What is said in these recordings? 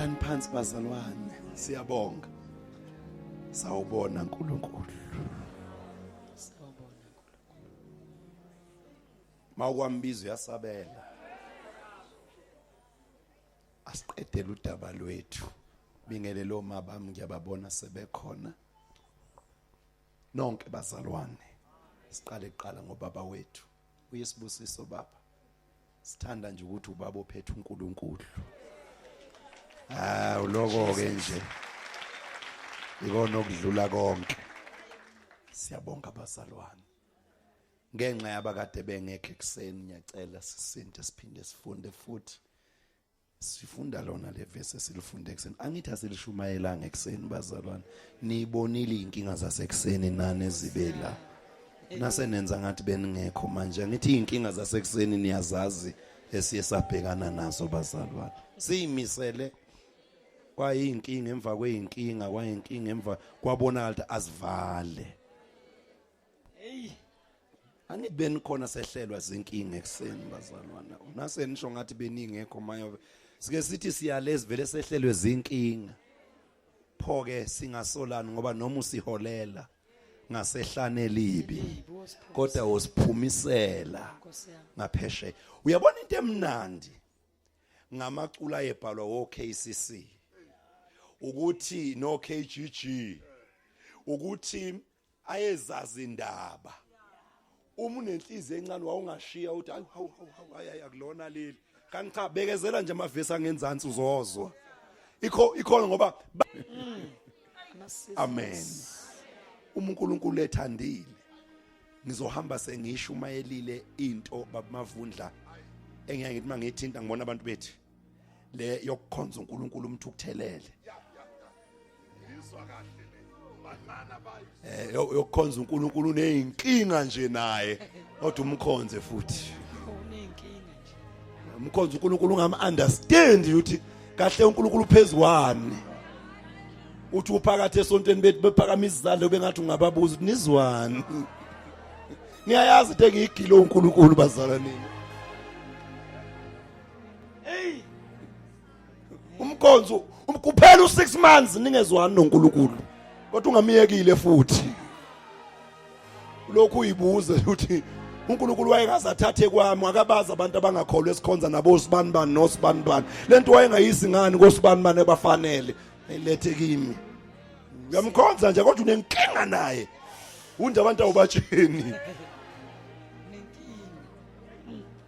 Hlalani phansi bazalwane, siyabonga. Sawubona uNkulunkulu. Sawubona uNkulunkulu. Mawukwambiza uyasabela. Asiqedele udaba lwethu. Bingelele omabami ngiyababona sebekhona. Nonke bazalwane. Siqale kuqala ngobaba wethu. Uyisibusiso baba. Sithanda nje ukuthi ubaba ophethe uNkulunkulu. Ah uloko ke nje. Ikona okudlula konke. Siyabonga bazalwane. Ngenxa yabakade bengekho ekuseni ngiyacela sisinte siphinde sifunde futhi. Sifunda lona le verse esilifunde ekuseni. Angithi asilishumayelanga ekuseni bazalwane. Nibonile inkinga zasekuseni nani ezibe la. Nase nenza ngathi beningekho manje. Angithi inkinga zasekuseni niyazazi esiye sabhekana nazo bazalwane. Siyimisele kwayinkinga emva kweyinkinga kwayinkinga emva kwabonakala ukuthi asivale. Hey. Angithi benikhona sehlelwa zinkinga ekuseni bazalwana. Nase nisho ngathi beningekho manje. Sike sithi siyalezi vele sehlelwe zinkinga. Pho ke singasolani ngoba noma usiholela ngasehlane libi. Kodwa usiphumisela ngaphesheya. Uyabona into emnandi ngamacula ayebhalwa wo KCC ukuthi no KGG ukuthi ayezazi indaba uma unenhliziyo encane wawungashiya uthi hawu hawu hawu hayi akulona leli kanti cha bekezela nje amavesi angenzansi uzozwa ikho ikhona ngoba amen uma uNkulunkulu ethandile ngizohamba sengishumayelile into babamavundla engeke ngithi mangiyithinta ngibona abantu bethi le yokukhonza uNkulunkulu umthukuthelele eh yokukhonza uNkulunkulu uneyinkinga nje naye kodwa umkhonze futhi uneyinkinga nje umkhonze uNkulunkulu ungam understand ukuthi kahle uNkulunkulu phezukwani uthi uphakathi esontweni bethu bephakamisa izandla bengathi ungababuza ukuthi nizwani niyayazi into engiyigile uNkulunkulu bazala nini hey umkhonzo kuphela u6 months ningezwani noNkulunkulu kodwa ungamiyekile futhi lokhu uyibuze ukuthi uNkulunkulu wayekaze athathe kwami akabazi abantu abangakholwa esikhonza nabo osibani bani nosibani bani lento wayengayisi ngani kosibani bani ebafanele ayilethe kimi uyamkhonza nje kodwa unenkinga naye unje abantu awubatsheni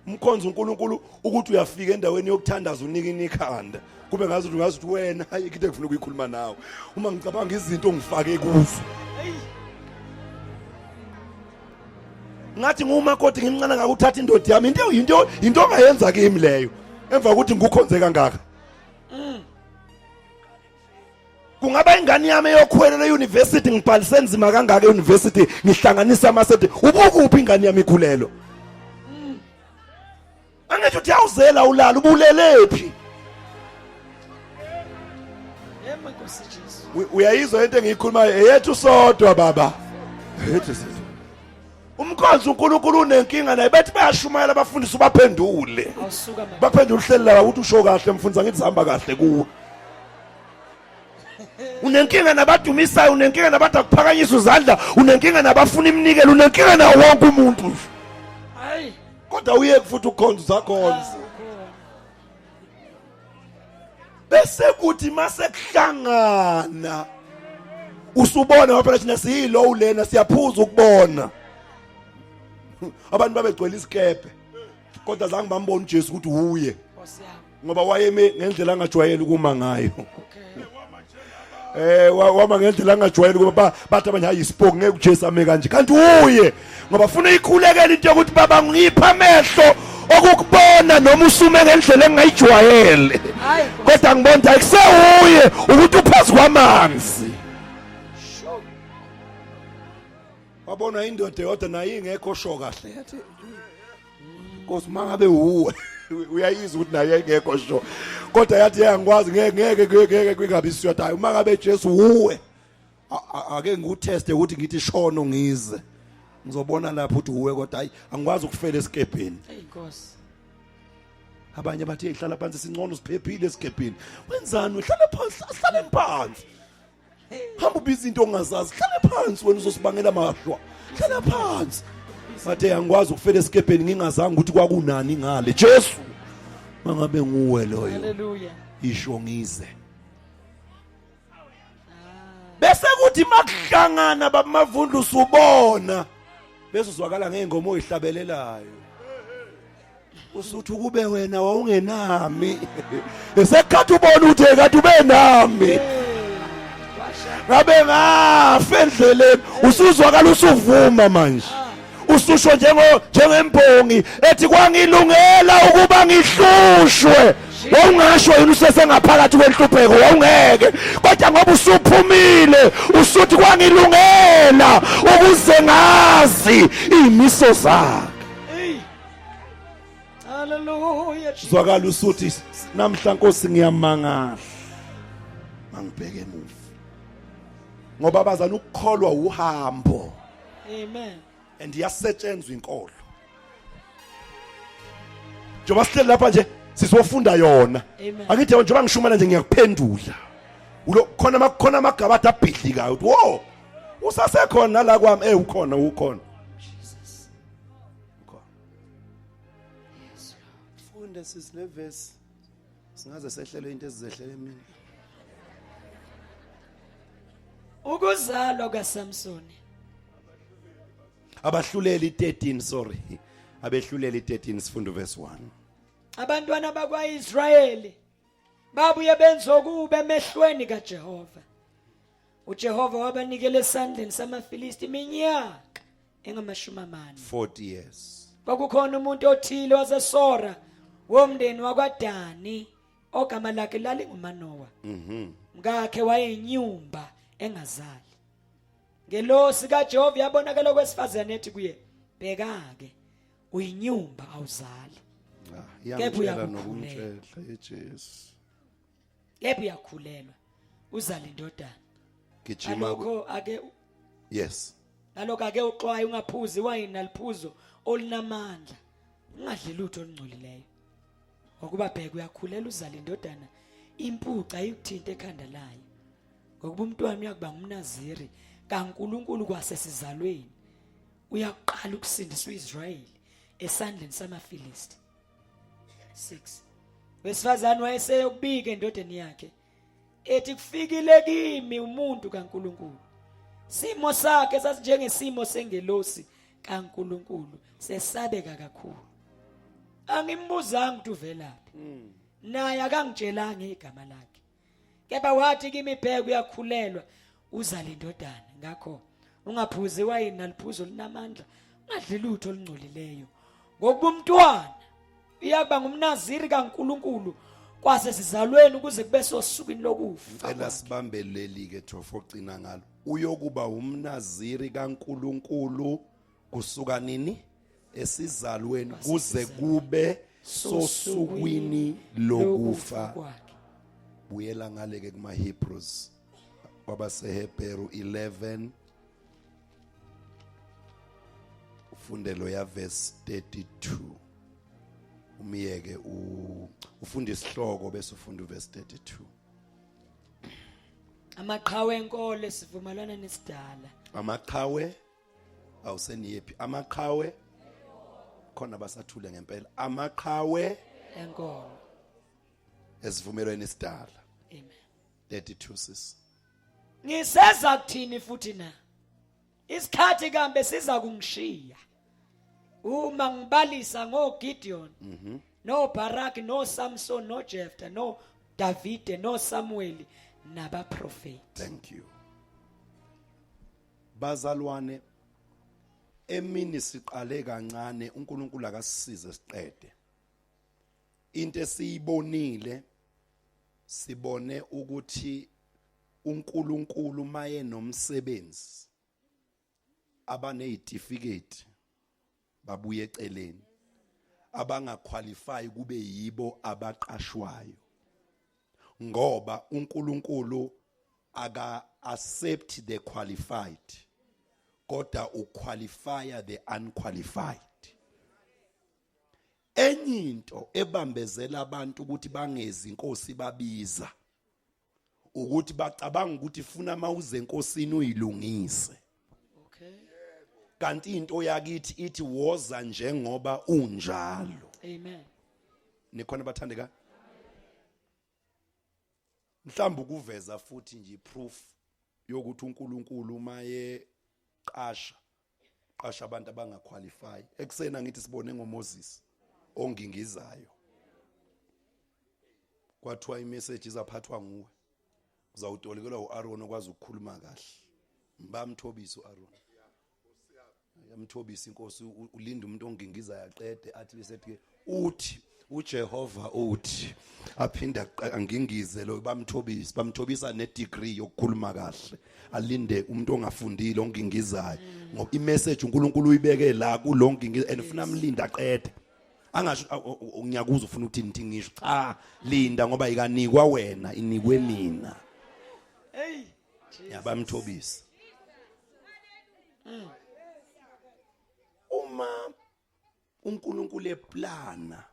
umkhonza uNkulunkulu ukuthi uyafika endaweni yokuthandaza unika inikhanda kube ngazi ukuthi ngazi ukuthi wena ayikho into engifuna ukuyikhuluma nawe uma ngicabanga izinto ongifake kuzo ngathi ngumakoti ngimncane ngakuthatha indoda yami into into into ongayenza kimi leyo emva kokuthi ngikukhonze kangaka Kungaba ingane yami eyokhwelela e-university ngibhalise nzima kangaka e-university ngihlanganisa amasenti ubukuphi ingane yami ikhulelo Angithi uthi awuzela ulala ubulelephi Yebo Nkosi Jesu. Uyayizwa into engiyikhulumayo eyethu sodwa baba eyethu sodwa Umkhonzi uNkulunkulu unenkinga naye bethi bayashumayela abafundisi ubaphendule Awusuka manje. Baphendule uhleli la ukuthi usho kahle mfundisi angithi sihamba kahle kuwe Unenkinga nabadumisayo unenkinga nabantu akuphakanyisa izandla unenkinga nabafuna iminikelo unenkinga nawo wonke umuntu nje Hayi. Kodwa uyeke futhi ukukhonza usakhonza bese kuthi mase kuhlangana usubona ngoba phela thina siyilo lena siyaphuza ukubona abantu babegcwele isikebhe kodwa zange bambona uJesu ukuthi uye ngoba wayeme ngendlela angajwayele ukuma ngayo eh wama ngendlela angajwayele kuba bathi abanye hayi isipoki ngeke uJesu ame kanje kanti uye ngoba funa ikhulekele into yokuthi baba ngipha amehlo okukubona noma usume ngendlela engingayijwayele kodwa ngibona ukuthi akusewuye ukuthi uphezu kwamanzi wabona indoda yodwa naye ingekho sho kahle yathi Nkosi mangabe uwe uyayizwa ukuthi naye ingekho sho kodwa yathi yangikwazi ngeke ngeke ngeke kwingabi isiyotha hayi uma ngabe Jesu uwe ake ngikuteste ukuthi ngithi shono ngize ngizobona lapho ukuthi uwe kodwa hayi angikwazi ukufela esikebheni hey Nkosi. Abanye bathi ehlala phansi singcono siphephile esikebheni. Wenzani uhlale phansi, ahlale phansi. Hamba ubiza into ongazazi, hlale phansi wena uzosibangela amashwa. Hlala phansi. Bathe angikwazi ukufela esikebheni ngingazange ukuthi kwakunani ngale. Jesu. Mangabe nguwe loyo. Hallelujah. Isho ngize. Bese kuthi makuhlangana babamavundla usubona bese uzwakala ngengoma oyihlabelelayo. Usuthi ukube wena wawungenami. Esekhathi ubona ukuthi kade ube nami. Ngabe ngafa endleleni usuzwakala usuvuma manje. Ususho njengembongi ethi kwangilungela ukuba ngihlushwe. Wawungasho yini usesengaphakathi kwenhlupheko wawungeke kodwa ngoba usuphumile usuthi kwangilungela ukuze ngazi imiso zakhe. Hallelujah. Zwakala usuthi namhla Nkosi ngiyamangala. Mangibheke emuva. Ngoba abazana ukukholwa uhambo. Amen. And iyasetshenzwa inkolo. Njengoba sihleli lapha nje sizofunda yona. Angithi njengoba ngishumela nje ngiyakuphendula. Ulo khona khona amagabade abhidlikayo uthi wo usasekhona la kwami eh ukhona ukhona. Jesus. Ukhona. Funda sisi le verse. Singaze sehlelwe into ezizehlele mina. Ukuzalwa kaSamsoni. Abahluleli 13 sorry. Abehluleli 13 sifundo verse 1. Abantwana bakwaIsrayeli babuye benza okubi emehlweni kaJehova. uJehova wabanikela esandleni samaFilisti iminyaka engamashumi amane. 40 years. Kwakukhona umuntu othile waseSora womndeni wakwaDani ogama lakhe lalinguManowa. Mhm. Mkakhe wayenyumba engazali. Ngelosi kaJehova yabonakala kwesifazane ethi kuye, "Bheka-ke, uyinyumba awuzali." Ah, Kepha iyangitshela uyakukhulelwa. nokumtshela eJesu. Kepha uyakhulelwa uzale indodana. Gijima Ngalokho ake Yes. nalokho ake uxwaye ungaphuzi iwayini naliphuzo olunamandla. Ungadli lutho olungcolileyo. Ngokuba bheka uyakhulelwa uzale indodana impuca ayikuthinta ekhanda layo. Ngokuba umntwana uyakuba ngumNaziri kaNkuluNkulu kwasesizalweni. Uyaqala ukusindisa uIsrayeli esandleni samaFilisti. 6 Wesifazane wayeseyokubika endodeni yakhe ethi kufikile kimi umuntu kaNkuluNkulu. Simo sakhe sasinjengesimo sengelosi kaNkuluNkulu sesabeka kakhulu. Angimbuzanga ukuthi uvelaphi. Naye akangitshelanga igama lakhe. Kepha wathi kimi bheka uyakhulelwa uzale indodana ngakho ungaphuzi iwayini naliphuzo linamandla ungadli lutho olungcolileyo ngokuba umntwana uyakuba ngumnaziri kaNkuluNkulu kwase sizalweni ukuze kube sosukwini lokufa Ngicela sibambeleli ke Thofo ogcina ngalo. Uyokuba umnaziri kaNkuluNkulu kusuka nini? Esizalweni kuze kube sosukwini lokufa. kwakhe. Buyela ngale ke kuma Hebrews kwabaseHebheru 11 ufunde lo ya verse 32 umiyeke ufunde isihloko bese ufunda uverse 32. Amaqhawe enkolo esivumelwana nesidala. Amaqhawe awuseniyephi amaqhawe khona basathule ngempela amaqhawe enkolo esivumelweni esidala. Amen. 32 sis. Ngiseza kuthini futhi na? Isikhathi kambe siza kungishiya. Uma ngibalisa ngoGideon, noBarak, noSamson, noJephthah, noDavide, noSamuel nabaprofeti. Thank you. Bazalwane emini siqale kancane uNkulunkulu akasisize siqede. Into esiyibonile sibone ukuthi uNkulunkulu maye nomsebenzi abanezitifiketi babuye eceleni abangaqualify kube yibo abaqashwayo ngoba uNkulunkulu aka accept the qualified kodwa uqualify the unqualified. Enye into ebambezela abantu ukuthi bangezi inkosi babiza ukuthi bacabanga ukuthi ifuna mawuze enkosini uyilungise. Okay. Kanti into yakithi ithi woza njengoba unjalo. Amen. Nikhona bathandeka? Mhlawumbe ukuveza futhi nje proof yokuthi uNkulunkulu maye qasha qasha abantu abangaqualify. Ekusena ngithi sibone ngoMoses ongingizayo. Kwathiwa imessage izaphathwa nguwe. Uzawutolikelwa uAaron okwazi ukukhuluma kahle. Bamthobisa uAaron. Yamthobisa inkosi ulinda umuntu ongingiza yaqede athi bese ethi uthi uJehova uthi aphinda angingize lo bamthobisa bamthobisa ne degree yokukhuluma kahle alinde umuntu ongafundile ongingizayo ngoba imessage uNkulunkulu uyibeke la kulongingiza and ufuna amlinde aqede angasho ngiyakuzwa ufuna ukuthi ngithi ngisho cha linda ngoba ikanikwa wena inikwe mina. Hey, yabamthobisa uma uNkulunkulu eplana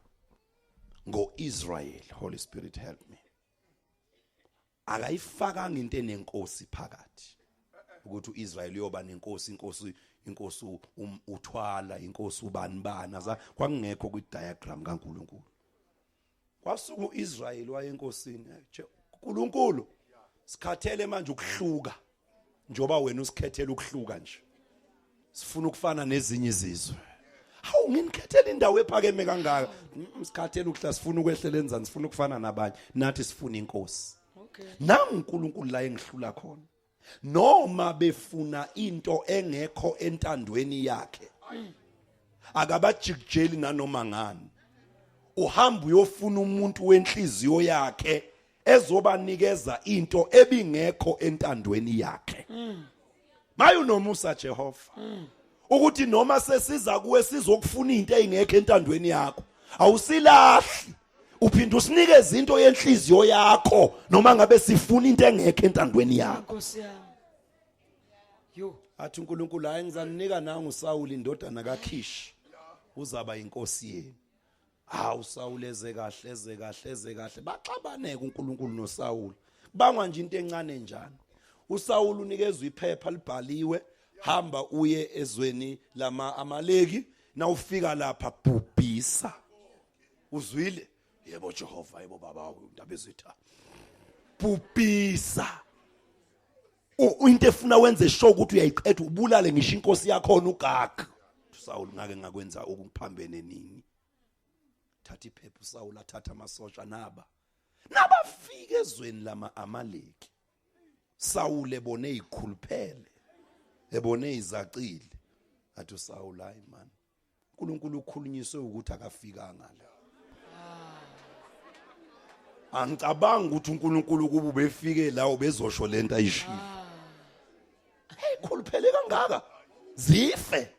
ngoIsrael. Holy Spirit help me. Akayifakanga into enenkosi phakathi ukuthi uIsrael uyoba nenkosi, inkosi inkosi uthwala inkosi ubani bani aza kwakungekho kwi diagram kaNkulunkulu. Kwasuka uIsrael wayenkosini, uNkulunkulu sikhathele manje ukuhluka njoba wena usikhethela ukuhluka nje, sifuna ukufana nezinye izizwe. Hawu, nginikhethela indawo ephakeme kangaka, sikhathele ukuhla, sifuna ukwehlela enzani, sifuna ukufana nabanye, nathi sifuna inkosi. Okay. Nangu uNkulunkulu la engihlula khona. Noma befuna into engekho entandweni yakhe, akabajikijeli nanoma ngani. Uhamba uyofuna umuntu wenhliziyo yakhe ezobanikeza into ebingekho entandweni yakhe. Maye unomusa Jehova, ukuthi noma sesiza kuwe sizokufuna into engekho entandweni yakho, awusilahli, uphinda usinikeze into yenhliziyo yakho noma ngabe sifuna into engekho entandweni yakho. Nkosi yami. Yo. Athi uNkulunkulu, hayi ngizaninika nangu uSawuli indodana kaKish, uzaba inkosi yenu. Hawu, uSawuli eze kahle, eze kahle, eze kahle, baxabaneke uNkulunkulu noSawuli, bangwa nje into encane njani. uSawuli unikezwe iphepha libhaliwe, hamba uye ezweni lama Amaleki, nawufika lapha bhubhisa. Uzwile? Yebo Jehova, yebo baba, indaba ezitha. Bhubhisa. Into efuna wenze sure ukuthi uyayiqeda, ubulale ngisho inkosi yakhona uGag. uSawuli ngake ngakwenza okuphambene nini? Thatha iphepha uSawuli, athatha amasosha naba nabafika ezweni lama Amaleki. Sawule ebone ikhuluphele, ebone izacile, athi uSawuli, hayi man, uNkulunkulu ukhulunyiswe ukuthi akafikanga la. Angicabanga ukuthi uNkulunkulu kuba ubefike la ubezosho lento ayishilo. Hey, khuluphele kangaka zife,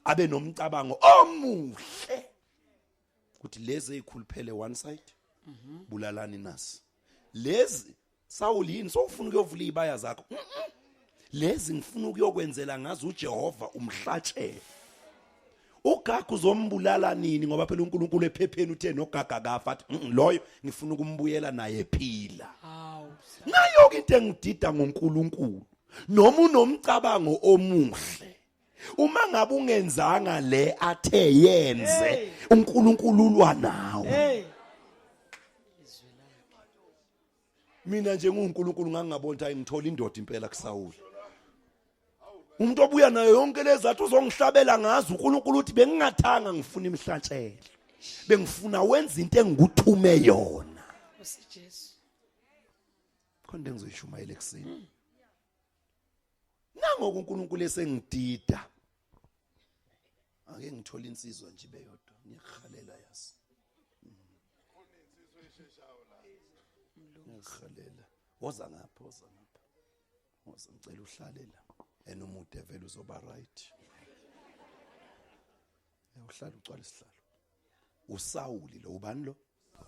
abe nomcabango omuhle ukuthi lezi ezikhuluphele one side bulalani nasi lezi. Sawuli, yini sowufuna ukuyovula izibaya zakho? Lezi ngifuna ukuyokwenzela ngazo uJehova umhlatshelo. Ugaga uzombulala nini? Ngoba phela uNkulunkulu ephepheni uthe nogaga kafa, athi loyo ngifuna ukumbuyela naye ephila. Hawu. Nayo ke into engidida ngoNkulunkulu, noma unomcabango omuhle, uma ngabe ungenzanga le athe yenze, Hey. uNkulunkulu ulwa nawe. Hey. Mina nje nguNkulunkulu ngangingabona ukuthi ayingithola indoda impela kuSawuli. Umuntu obuya nayo yonke lezathi uzongihlabela ngazo, uNkulunkulu uthi bengingathanga ngifuna imihlatshelo, bengifuna wenza into engikuthume yona. Nkosi Jesu. Khona into engizoyishumayela ekuseni. Nangoku uNkulunkulu esengidida, ake ngithole insizwa nje beyodwa, ngiyakuhalela yazi, ngiyakuhalela. Woza ngapha, woza ngapha, woza, ngicela uhlale la, and umude vele uzoba right. Uhlala ucwala isihlalo. uSawuli lo, ubani lo?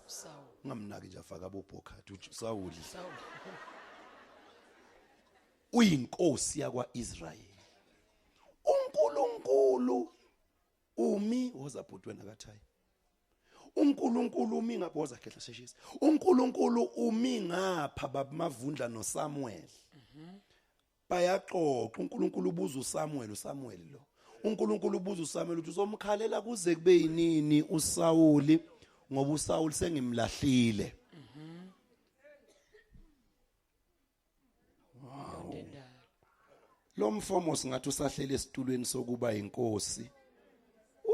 Sawuli. Ungamnaki nje, afaka abobhokhathi uSawuli. Sawuli. Uyinkosi yakwaIsrayeli. uNkulunkulu umi, woza bhuti wena kathayi. uNkulunkulu umi ngapha, woza khehla sheshisa. uNkulunkulu umi ngapha baba Mavundla noSamuel. Bayaxoxa, uNkulunkulu ubuza uSamuel, uSamuel lo. uNkulunkulu ubuza uSamuel ukuthi uzomkhalela kuze kube yinini uSawuli, ngoba uSawuli sengimlahlile. Yonke indaba. Lo mfomo singathi usahlele esitulweni sokuba inkosi.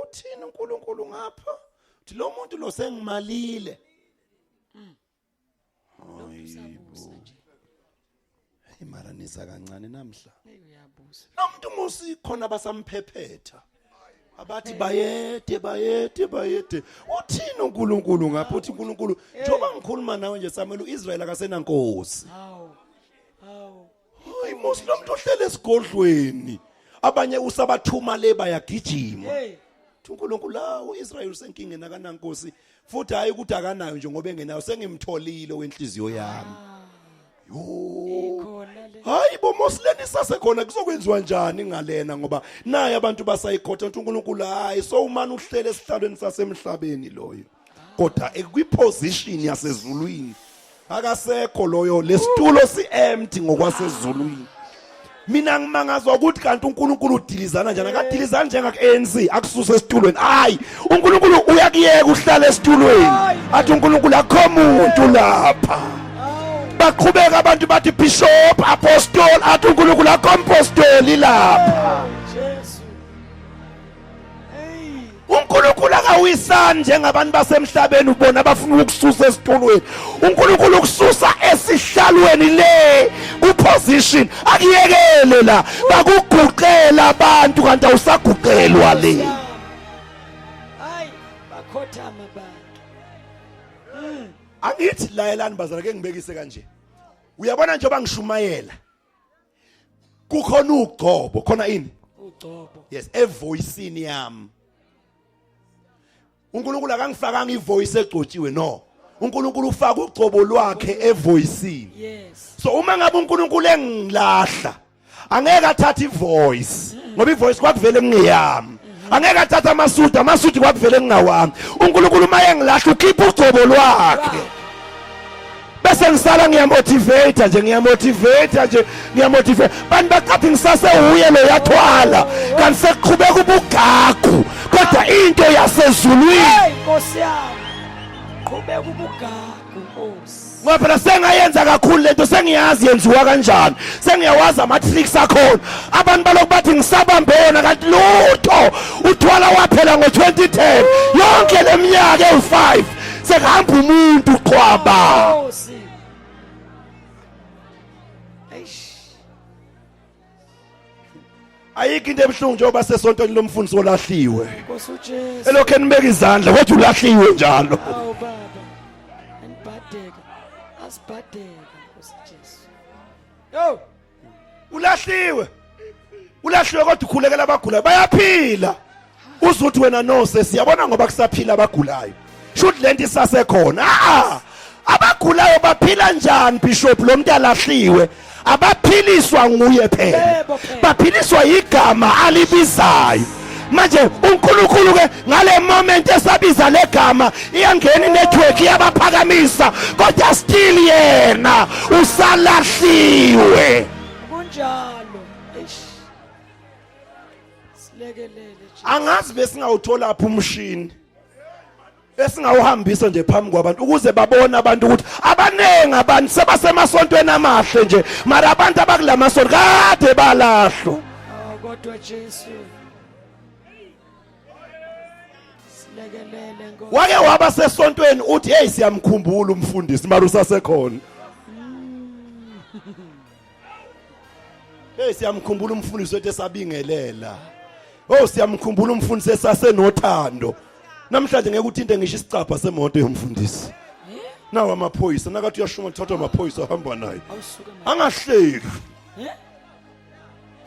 Uthini uNkulunkulu ngapha? Uthi lo muntu lo sengimalile. Lo muntu usabusa nje. Hey mara niza kancane namhla. Hey uyabusa. Lo muntu musi khona basamphephetha. Abathi bayede bayede bayede. Uthini uNkulunkulu ngapha? Uthi uNkulunkulu njengoba ngikhuluma nawe nje Samuel, uIsrael akasenankosi. Hawu. Hawu. Hayi musi lo muntu ohlele esigodlweni. Abanye usabathuma le bayagijima. Hey. Uthi uNkulunkulu la uIsrael usenkingeni akanankosi futhi hayi ukuthi akanayo nje ngoba engenayo, sengimtholile wenhliziyo yami. Yo. Ikhona le. Hayi bo Mosleni sasekhona, kuzokwenziwa njani ngalena ngoba naye abantu basayikhotha ukuthi uNkulunkulu hayi so umane uhlele esihlalweni sasemhlabeni loyo. Kodwa ekwiposition yasezulwini akasekho loyo, lesitulo si empty ngokwasezulwini. Mina ngimangazwa ukuthi kanti uNkulunkulu udilizana njani, akadilizani njengaku-ANC akususe esitulweni. Hayi, uNkulunkulu uyakuyeka uhlale esitulweni, athi uNkulunkulu akho muntu lapha. Baqhubeka abantu bathi bishop, apostle, athi uNkulunkulu akho mpostoli lapha. Jesu. Hey. uNkulunkulu akawisani njengabantu basemhlabeni ubona abafuna ukukususa esitulweni. uNkulunkulu ukususa esihlalweni le kuposition akuyekele la, bakuguqela abantu kanti awusaguqelwa le. Hayi bakhothama abantu. Angithi layelani bazala, ke ngibekise kanje. Uyabona njengoba ngishumayela kukhona ugcobo khona ini Ugcobo. Yes, evoicini yami. uNkulunkulu akangifakanga ivoice egcotshiwe, no. uNkulunkulu ufaka ugcobo lwakhe evoicini. Yes. So uma ngabe uNkulunkulu engilahla angeke athathe ivoice ngoba ivoice kwakuvele kungeyami. Angeke athathe amasudu, amasudu kwakuvele kungawami. uNkulunkulu uma engilahla ukhipha ugcobo lwakhe. Bese ngisala ngiyamotivate nje, ngiyamotivate nje, ngiyamotivate. Bantu baqaphi ngisase uye lo yathwala. Kanti sekuqhubeka ubugagu kodwa into yasezulwini. Hey Nkosi yami. Qhubeka ubugagu Nkosi. Ngoba phela sengayenza kakhulu lento, sengiyazi yenziwa kanjani, sengiyawazi ama tricks akhona. Abantu balokhu bathi ngisabambe yona kanti lutho, uthwala waphela ngo-2010. Yonke leminyaka ewu5 sekuhamba umuntu qwaba. Nkosi. Eish. Ayikho into ebuhlungu njengoba sesontweni lomfundisi olahliwe. Nkosi uJesu. Elokhu enibeka izandla kodwa ulahliwe njalo. Awu baba. Anibhadeka. Asibhadeka Nkosi Jesu. Yo. Ulahliwe. Ulahliwe kodwa ukhulekela abagulayo bayaphila. Uzuthi wena no sesiyabona ngoba kusaphila abagulayo. Shuthi lento isasekhona. Ah! Abagulayo baphila njani bishop lo muntu alahliwe? Abaphiliswa nguye phela. Yebo phela. Baphiliswa igama alibizayo. Manje uNkulunkulu ke ngale moment esabiza legama iyangena inetwork iyabaphakamisa, kodwa still yena usalahliwe. Kunjalo. Eish. Silekelele Jesu. Angazi besingawuthola phi umshini esingawuhambisa nje phambi kwabantu ukuze babone abantu ukuthi abaningi abantu sebasemasontweni amahle nje, mara abantu abakulamasonto kade balahlwa. Oh kodwa Jesu. Silekelele Nkosi. Wake waba sesontweni uthi hey siyamkhumbula umfundisi mara usasekhona. Hey siyamkhumbula umfundisi wethu esabingelela. Oh siyamkhumbula umfundisi esasenothando. Namhlanje ngeke uthinte ngisho isicabha semoto yomfundisi. Nawo amaphoyisa nakathi uyashuma thathwa amaphoyisa ahamba naye. Awusuka manje. Angahleki. Eh?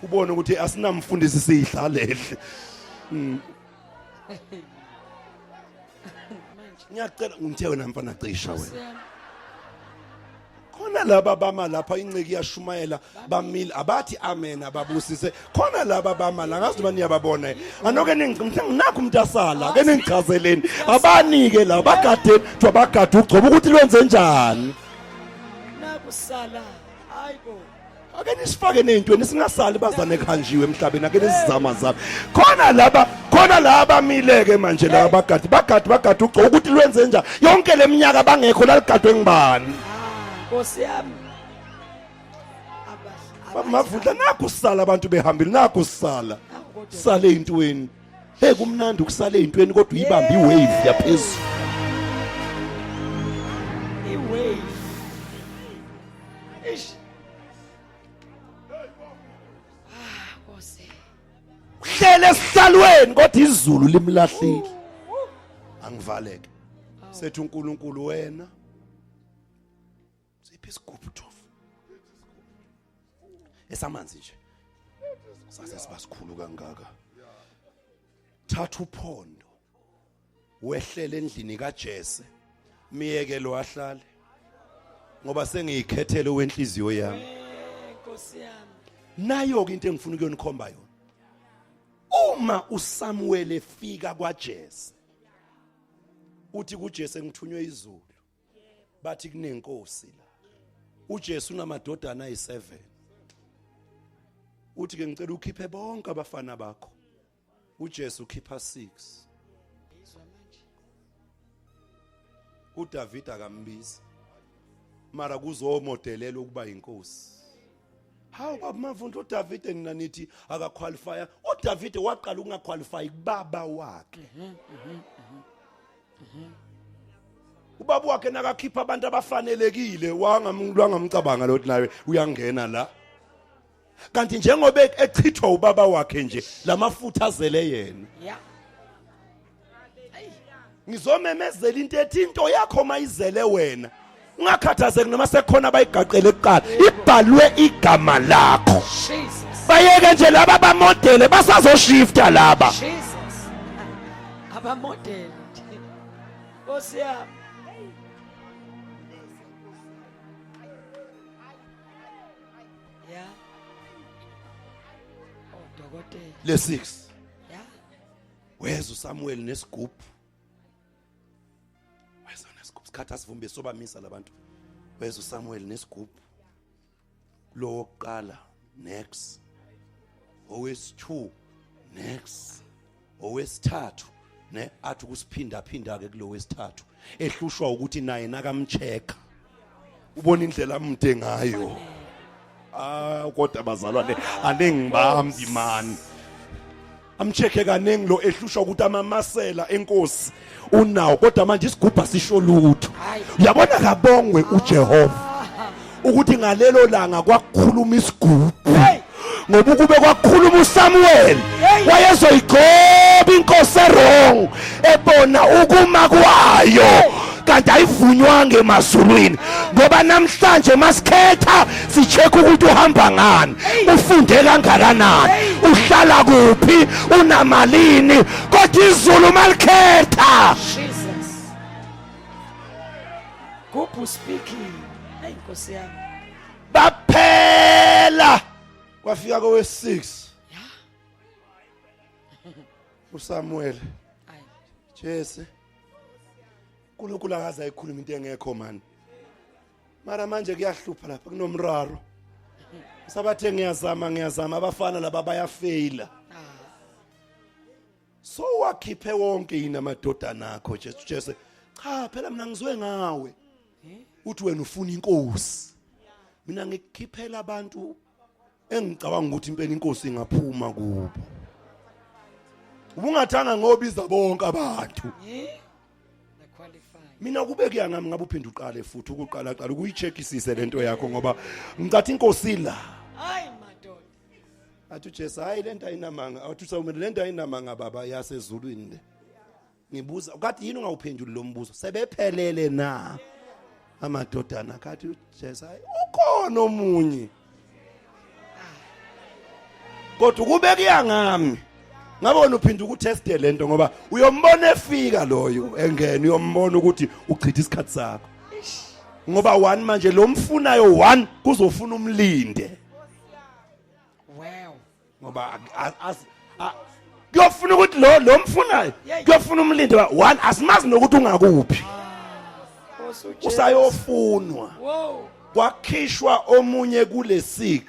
Ubone ukuthi asinamfundisi siyidlalele. Manje. Ngiyacela ngithe wena mfana cisha wena. Nkosi yami. Khona laba bama lapha, inceki iyashumayela, bamile, abathi amen, ababusise. Khona laba bama la, ngazi noma niyababona. Anoke ningakho umuntu asala ke, ningichazeleni abanike la bagadeni, kuthiwa bagade ugcobo ukuthi lwenze njani. Nakusala, hayibo. Ake nisifake ney'ntweni, singasali bazane kuhanjiwe emhlabeni. Ake nisizama zama. Khona laba, khona laba bamile-ke manje, laba bagadi bagadi bagadi ugcobo ukuthi lwenze njani. Yonke le minyaka bangekho, laligadwe ngubani? Ah, Nkosi yami. Baba Mavundla, nakhu sisala abantu behambile, nakhu sisala. Sale ey'ntweni. Hey, kumnandi ukusala ey'ntweni, kodwa uyibambe iwave yaphezulu. I-wave. Ish. Ah, Nkosi. Uhlele esihlalweni kodwa izulu limlahlile. Angivaleke. Sethi uNkulunkulu wena. Siphi isigubhu thofu? Esamanzi nje. Sase siba sikhulu kangaka. Thatha uphondo. Wehlele endlini kaJese. Miyeke lo ahlale. Ngoba sengiyikhethele wenhliziyo yami. Nkosi yami. Nayo ke into engifuna ukuyonikhomba yona. Uma uSamuel efika kwaJese, uthi kuJese, ngithunywe izulu, bathi kunenkosi la. uJesu unamadodana ayi7. Uthi ke, ngicela ukhiphe bonke abafana bakho. uJesu ukhipha 6. Izwa manje. uDavid akambizi, mara kuzomodelela ukuba inkosi. Hawu baba Mavundla, uDavid nina nithi akaqualify. uDavid waqala ukungaqualify kubaba wakhe. Ubaba wakhe nakakhipha abantu abafanelekile, wangamcabanga lo naye uyangena la. Kanti njengoba echithwa ubaba wakhe nje, lamafutha azele yena. Ngizomemezela into ethi into yakho mayizele wena, ungakhathazeki noma sekukhona abayigaqele kuqala, ibhalwe igama lakho. Jesus. Bayeke nje laba bamodele, basazoshifta laba. Jesus. Abamodeli nje. Nkosi yami. Yeah. Oh, dokotela. Le 6. Yeah. Weza uSamuel nesigubhu. Weza nesigubhu, sikhathi asivumbe sobamisa labantu. Weza uSamuel nesigubhu. Lo wokuqala next, owesi2 next, owesithathu ne athi ukusiphinda phinda ke kulo wesithathu, ehlushwa ukuthi naye nakamchecka ubona indlela amde ngayo. Ah, kodwa bazalwane, aningibambi man. Amchecke kaningi lo, ehlushwa ukuthi amamasela enkosi unawo, kodwa manje isigubha sisho lutho. Uyabona, kabongwe uJehova ukuthi ngalelo langa kwakukhuluma isigubhu, ngoba ukube kwakukhuluma uSamuel, wayezoyigcoba inkosi erong, ebona ukuma kwayo kanti ayivunywanga emazulwini. Ngoba namhlanje masikhetha, sicheck ukuthi uhamba ngani, ufunde kangakanani, uhlala kuphi, unamalini, kodwa izulu malikhetha. Jesus. Gubhu speaking. Hey, Nkosi yami. Baphela, kwafika kowe6. uSamuel. Ayi. Jesse, uNkulunkulu akaze ayikhuluma into engekho man. Mara manje kuyahlupha lapha, kunomraro. Sabathe ngiyazama, ngiyazama, abafana laba bayafeyila. So wakhiphe wonke yini amadodana akho, Jesu? Jesu, cha phela mina ngizwe ngawe uthi wena ufuna inkosi. Mina ngikukhiphela abantu engicabanga ukuthi impela inkosi ingaphuma kubo. Ubungathanga ngobiza bonke abantu. The qualify. Mina kube kuya ngami, ngabe uphinde uqale futhi ukuqala qala ukuyicheckisise lento yakho, ngoba ngicathi inkosi la. Hayi madoda. Athi uJesu, hayi lento ayinamanga. Athi uSamuel, lento ayinamanga baba, yasezulwini le. Ngibuza kathi yini ungawuphenduli lo mbuzo, sebephelele na amadodana? Kathi uJesu, hayi ukhona omunye, kodwa kube kuya ngami, ngabe wena uphinda ukuteste lento, ngoba uyombona efika loyo engene, uyombona ukuthi uchitha isikhathi sakho. Ngoba one manje lo mfunayo one kuzofuna umlinde. Wow. Ngoba kuyofuna ukuthi lo lo mfunayo kuyofuna umlinde one asimazi nokuthi ungakuphi. Ah, Usayofunwa. Wow. Kwakhishwa omunye kule 6.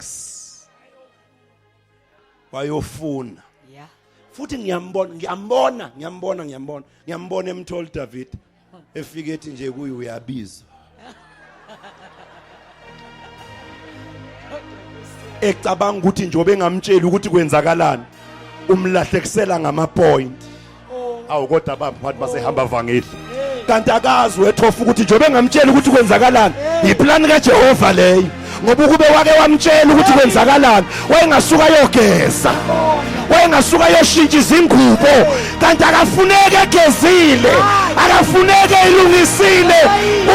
Wayofuna. Yeah. Futhi ngiyambona ngiyambona ngiyambona ngiyambona ngiyambona emthola David efike ethi nje kuyi uyabizwa. Ecabanga ukuthi nje obengamtsheli ukuthi kwenzakalani umlahlekisela ngama point. Awu kodwa baphathi basehamba vangeli. Kanti akazi wethofa ukuthi nje obengamtsheli ukuthi kwenzakalani iplan kaJehova leyo. Ngoba ukube wake wamtshela ukuthi kwenzakalani wayengasuka yogeza. Wayengasuka yoshintsha izingubo kanti akafuneke egezile akafuneke ilungisile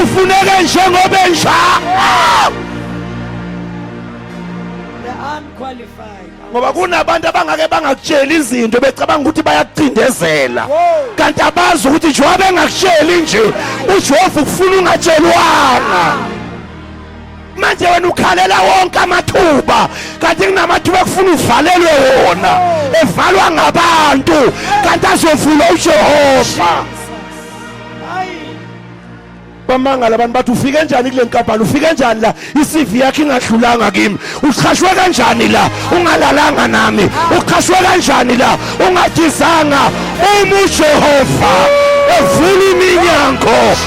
ufuneke njengoba enjalo. The unqualified. Ngoba kunabantu abangake bangakutsheli izinto becabanga ukuthi bayakucindezela kanti abazi ukuthi njengoba bengakutsheli nje uJehova ukufuna ungatshelwanga. Manje wena ukhalela wonke amathuba kanti kunamathuba ekufuna uvalelwe wona evalwa ngabantu kanti azovula uJehova. Bamangala abantu bathi ufike njani kule nkampani, ufike njani la, iCV yakhe ingadlulanga kimi, uqhashwe kanjani la ungalalanga nami, uqhashwe kanjani la ungadizanga. Uma uJehova evula iminyango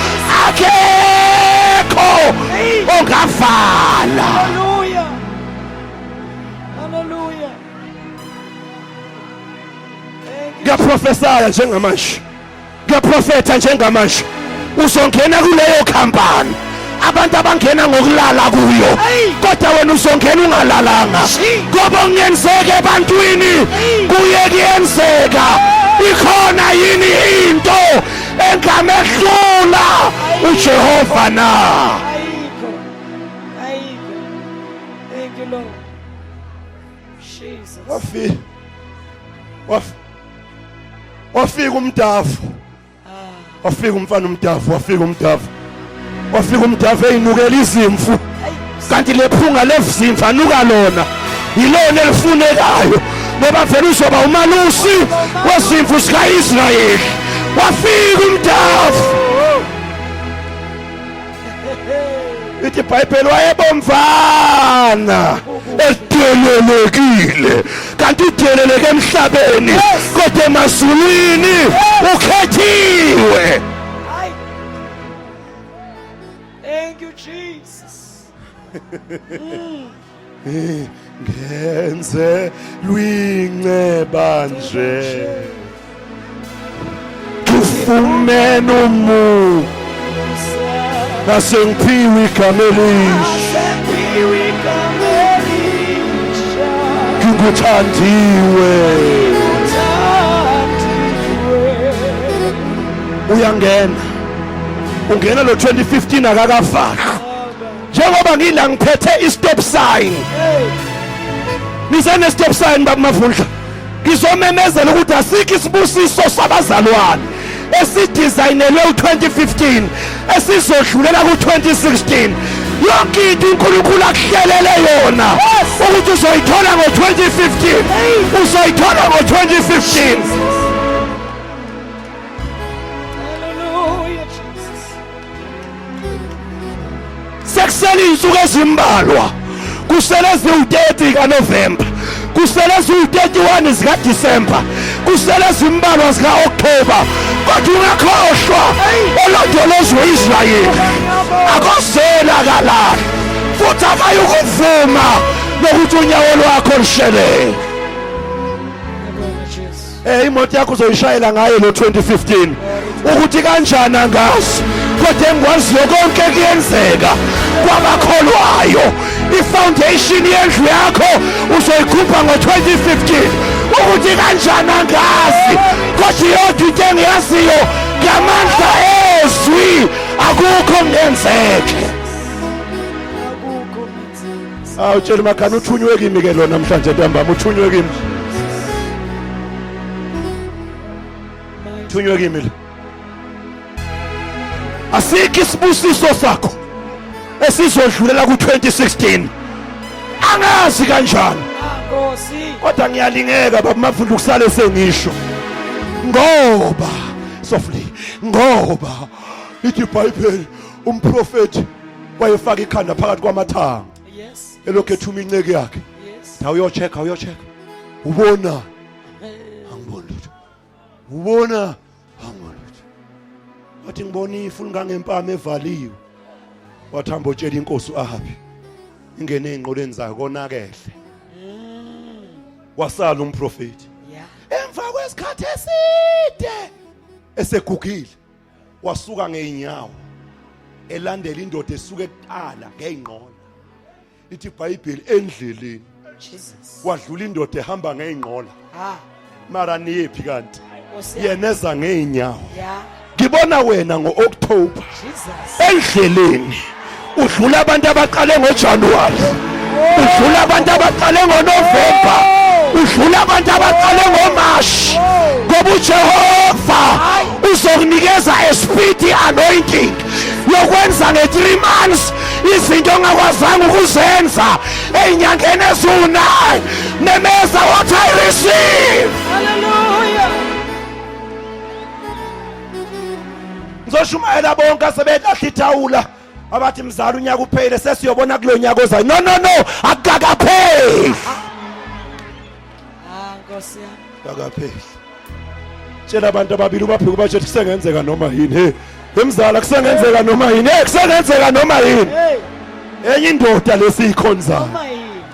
akekho ongavala. Hallelujah. Hallelujah. Thank you. Ngiyaprofesaya njengamanje, ngiyaprofetha njengamanje, uzongena kuleyo company abantu abangena ngokulala kuyo, kodwa wena uzongena ungalalanga. Ngoba kungenzeka ebantwini kuye kuyenzeka. Ikhona yini into engamehlula uJehova na? Ayikho. Ayikho. Thank you Lord. Jesus. Wafika. Wafika umdavu. Wafika umfana umdavu, wafika umdavu. Wafika umdavu eyinukela izimvu. Kanti lephunga lezimvu anuka lona. Yilona elifunekayo. Ngoba vele uzoba umalusi wezimvu zikaIsrayeli. Wafika umdavu. Ithi iBhayibheli wayebomvana edelelekile kanti udeleleke emhlabeni kodwa emazulwini ukhethiwe. Thank you Jesus. Ngenze lwinceba nje kufumene umu nasengiphiwe igama elisha ngikuthandiwe. Uyangena, ungena lo 2015 akakavalwa. Njengoba ngila ngiphethe i-stop sign, nisene stop sign baba Mavundla, ngizomemezela ukuthi asikho isibusiso sabazalwane esidesignelwe u2015 esizodlulela ku2016. Yonke into uNkulunkulu akuhlelele yona ukuthi uzoyithola ngo2015, uzoyithola ngo2015. Hallelujah Jesus. Sekusele izinsuku ezimbalwa, kusele eziwu-30 kaNovemba, kusele eziwu-31 zikaDisemba, kusele ezimbalwa zika-Okthoba, kodwa ungakhohlwa olondolozwe Israyeli akozela kalala futhi akayukuvuma nokuthi unyawo lwakho lushelele. Ngiyabonga Jesu. Imoto yakho uzoyishayela ngayo lo 2015 ukuthi kanjani angazi, kodwa engikwaziyo konke kuyenzeka kwabakholwayo. I-foundation yendlu yakho uzoyikhupha ngo-2015 ukuthi kanjani angazi, kodwa iyodwa into engiyaziyo ngamandla ezwi akukho kungenzeke. Akukho kungenzeke. Awu tshela umakhana uthunywe kimi ke lo namhlanje ntambama, uthunywe kimi. Thunywe kimi lo. Asikho isibusiso sakho Esizodlulela ku-2016 angazi kanjani. Nkosi. Kodwa ngiyalingeka baba Mavundla ukusale sengisho. Ngoba softly, ngoba lithi iBhayibheli umprofeti wayefaka ikhanda phakathi kwamathanga. Yes. Elokhu ethuma inceke yakhe. Yes. Awuyocheck, awuyocheck. Ubona angiboni lutho. Ubona angiboni lutho. Wathi ngibona ifu lingangempama evaliwe. Wathi hamba otshela inkosi uAhabi. Ingene ezinqoleni zayo konakele. Wasala umprofeti. Yeah. Emva kwesikhathi eside esegugile wasuka ngeenyawo elandela indoda esuke kuqala ngeenqola. Lithi iBhayibheli endleleni Jesus. wadlula indoda ehamba ngeenqola. Ah. Mara niyephi kanti? Nkosi yami. Yena eza ngeenyawo. Yeah. Ngibona wena ngoOctober Jesus. endleleni udlula abantu abaqale ngoJanuary, udlula abantu abaqale ngoNovember, udlula abantu abaqale ngoMarch, ngoba uJehova uzokunikeza a speedy anointing yokwenza nge-3 months izinto ongakwazanga ukuzenza ey'nyangeni eziwu-9. Memeza what I receive. Hallelujah. Ngizoshumayela bonke asebelahla ithawula abathi mzala unyaka uphelile sesiyobona kulo nyaka ozayo. No, no, no, akukakapheli. Ah, Nkosi yami. Akakapheli. Tshela abantu ababili ubaphike ubatshela kusengenzeka noma yini. Hey, emzala kusengenzeka noma yini. Hey, kusengenzeka noma yini. Hey, Enye indoda lesiyikhonzayo. noma yini.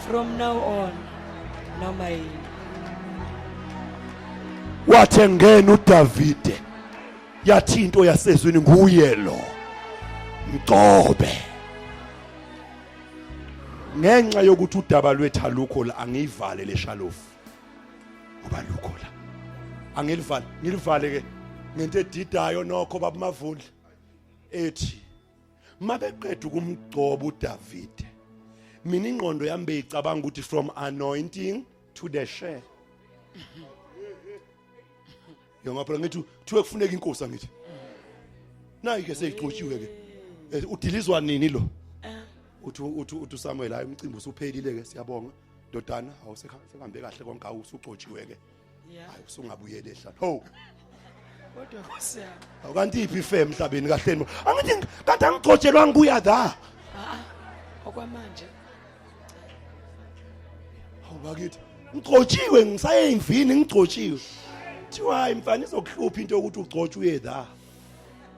From now on, noma yini. Wathi engena uDavide yathi into yasezwini nguye lo mgcobe. Ngenxa yokuthi udaba lwethu alukho la, angiyivale le shalofu ngoba lukho la, angilivale, ngilivale ke ngento edidayo nokho baba Mavundla ethi mabeqeda ukumgcoba uDavide, mina ingqondo yami beyicabanga ukuthi from anointing to the share. Ngiyangapha ngithi kuthiwe kufuneka inkosi, angithi nayi ke seyigcotshiwe ke. Udilizwa nini lo? Uthi uthi uthi Samuel, hayi umcimbi usuphelile ke, siyabonga ndodana, awusekhambe kahle konke, awusugcotshiwe ke. Yeah. Hayi usungabuyela ehlala. Ho. Kodwa Nkosi yami. Awukanti iphi ife emhlabeni kahleni? Angithi kanti angigcotshelwa ngibuya la. Ah, okwamanje. Hawu bakithi, ngigcotshiwe ngisaye imvini ngigcotshiwe. Thiwa hayi mfana izokuhlupha into yokuthi ugcotshwe uye la.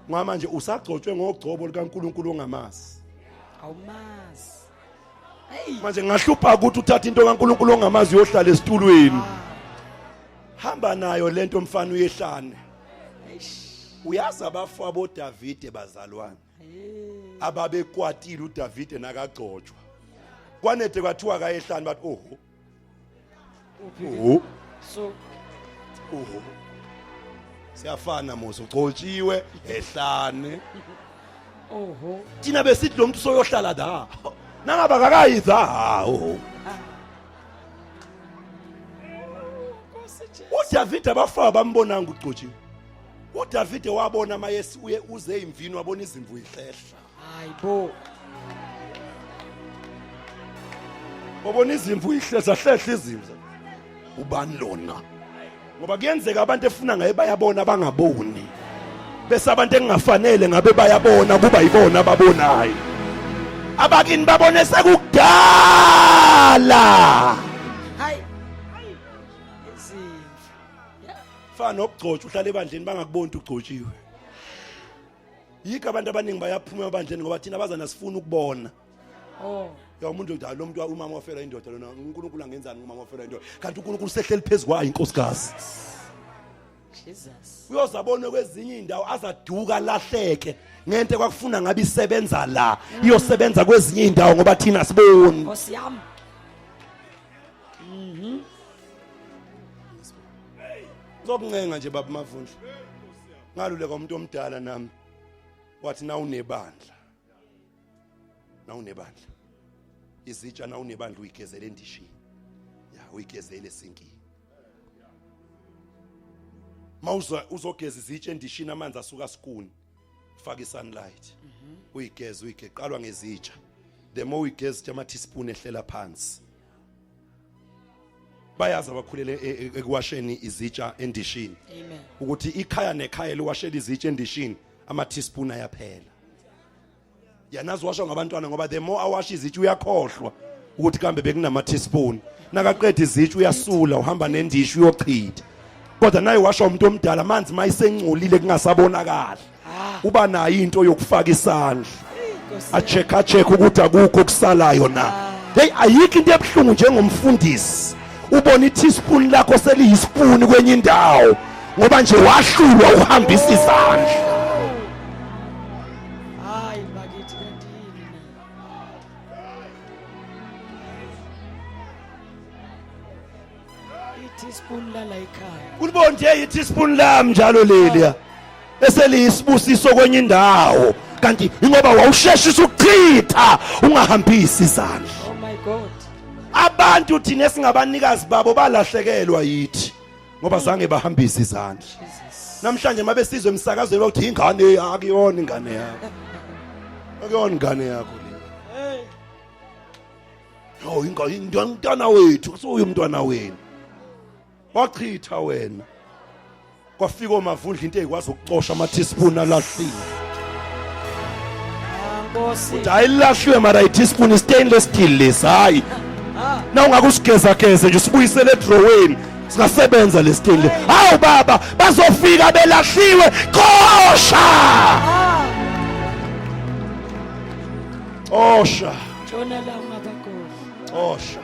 Ngoba manje usagcotshwe ngogcobo likaNkuluNkulu ongamazi. Awumazi. Hey. Manje ngahlupha ukuthi uthathe into kaNkuluNkulu ongamazi uyohlala esitulweni. Hamba nayo lento mfana uyehlane. Eish. Uyazi abafowabo Davide bazalwane ababekwatile uDavide nakagcotshwa. Kwanethe kwathiwa kayehlane bathi oho. Uphi? Oho. So Oho. Siyafana mos ugcotshiwe ehlane. oho. Thina besithi lo muntu soyohlala la. Nangaba kakayiza oho. Nkosi Jesu. uDavide abafowabo bambonanga ugcotshiwe. uDavide wabona mayesi uye uze imvini wabona izimvu ihlehla. Hayibo. Wabona izimvu ihlehla hlehla izimvu. Ubani lona? Ngoba kuyenzeka abantu efuna ngaye bayabona bangaboni. Bese abantu engingafanele ngabe bayabona kuba yibona ababonayo. Abakini babone sekukudala. Hayi. Izimvu. Yeah. Fana nokugcotshwa uhlala ebandleni bangakuboni ukuthi ugcotshiwe. Yikho abantu abaningi bayaphuma ebandleni ngoba thina abazana sifuna ukubona. Oh. Ya umuntu uthi lo muntu umama wafela indoda lona uNkulunkulu angenzani umama wafela indoda kanti uNkulunkulu sehleli phezukwayo inkosikazi. Jesus. Uyozabona kwezinye indawo azaduka lahleke ngento kwakufuna ngabe isebenza la iyosebenza kwezinye indawo ngoba thina siboni. Nkosi yami. Ngizokuncenga nje baba Mavundla. Ngaluleka umuntu omdala nami wathi nawunebandla nawunebandla izitsha nawunebandla uyigezele endishini, ya uyigezele esinkini. Mawuza uzogeza izitsha endishini amanzi asuka sikuni. Faka isunlight. Uyigeze uyigeqalwa ngezitsha. The more uyigeza ama teaspoon ehlela phansi. Bayazi abakhulele ekuwasheni izitsha endishini. Amen. Ukuthi ikhaya nekhaya liwashela izitsha endishini ama teaspoon ayaphela. Yanazi washa ngabantwana ngoba the more awasha izitsha uyakhohlwa ukuthi kambe bekunama teaspoon. Nakaqeda izitsha uyasula uhamba nendishi uyochitha. Kodwa naye washa umuntu omdala amanzi mayisencolile kungasabonakala. Uba nayo into yokufaka isandla. Nkosi. Acheck ukuthi akukho okusalayo na. Hey, ayikho into ebuhlungu njengomfundisi ubona i-teaspoon lakho seliyispoon kwenye indawo ngoba nje wahlulwa uhambisa izandla. Hayi bakithi kanti yini na? I-teaspoon lala ekhaya. Ulibona nje i-teaspoon lami njalo leliya eseliyisibusiso kwenye indawo, kanti ingoba wawusheshisa ukuchitha ungahambisi izandla. Oh my God. Abantu thina esingabanikazi babo balahlekelwa yithi ngoba zange bahambise izandla. Jesus. Namhlanje mabe sizwe emsakazweni bakuthi ingane akuyona ingane yakho. Akuyona ingane yakho le. Hey. Yo, ingane umntwana wethu, kusuye umntwana wenu. Wachitha wena. Kwafika omavundla into ezikwazi ukucosha ama teaspoon alahliwe. Ah, Nkosi. Uthi ayilahliwe mara i teaspoon stainless steel lesi, hayi. Ah, Na ungakusigeza geze nje usibuyisele edroweni. Singasebenza le stainless. Hawu baba, bazofika belahliwe. Qosha! ah. Qosha. Tshona la ungabakhohlwa. Qosha.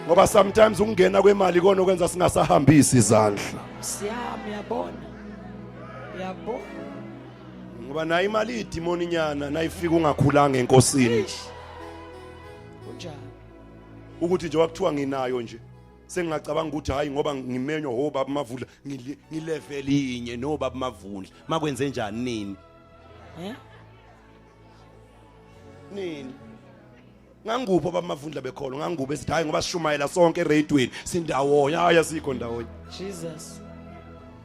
Ngoba sometimes ukungena kwemali kona okwenza singasahambisi izandla. Siyami uyabona. Uyabona. Ngoba nayo imali idimoni nyana nayifika ungakhulanga enkosini. Eish. Kunjani? Ukuthi nje wakuthiwa nginayo nje. Sengingacabanga ukuthi hayi ngoba ngimenywa ho baba Mavundla ngilevel inye no baba Mavundla. Makwenze njani nini? Eh? Nini? Nganguphi baba Mavundla bekholo nganguphi esithi hayi ngoba sishumayela sonke eradweni sindawonye, hayi asikho ndawonye. Jesus.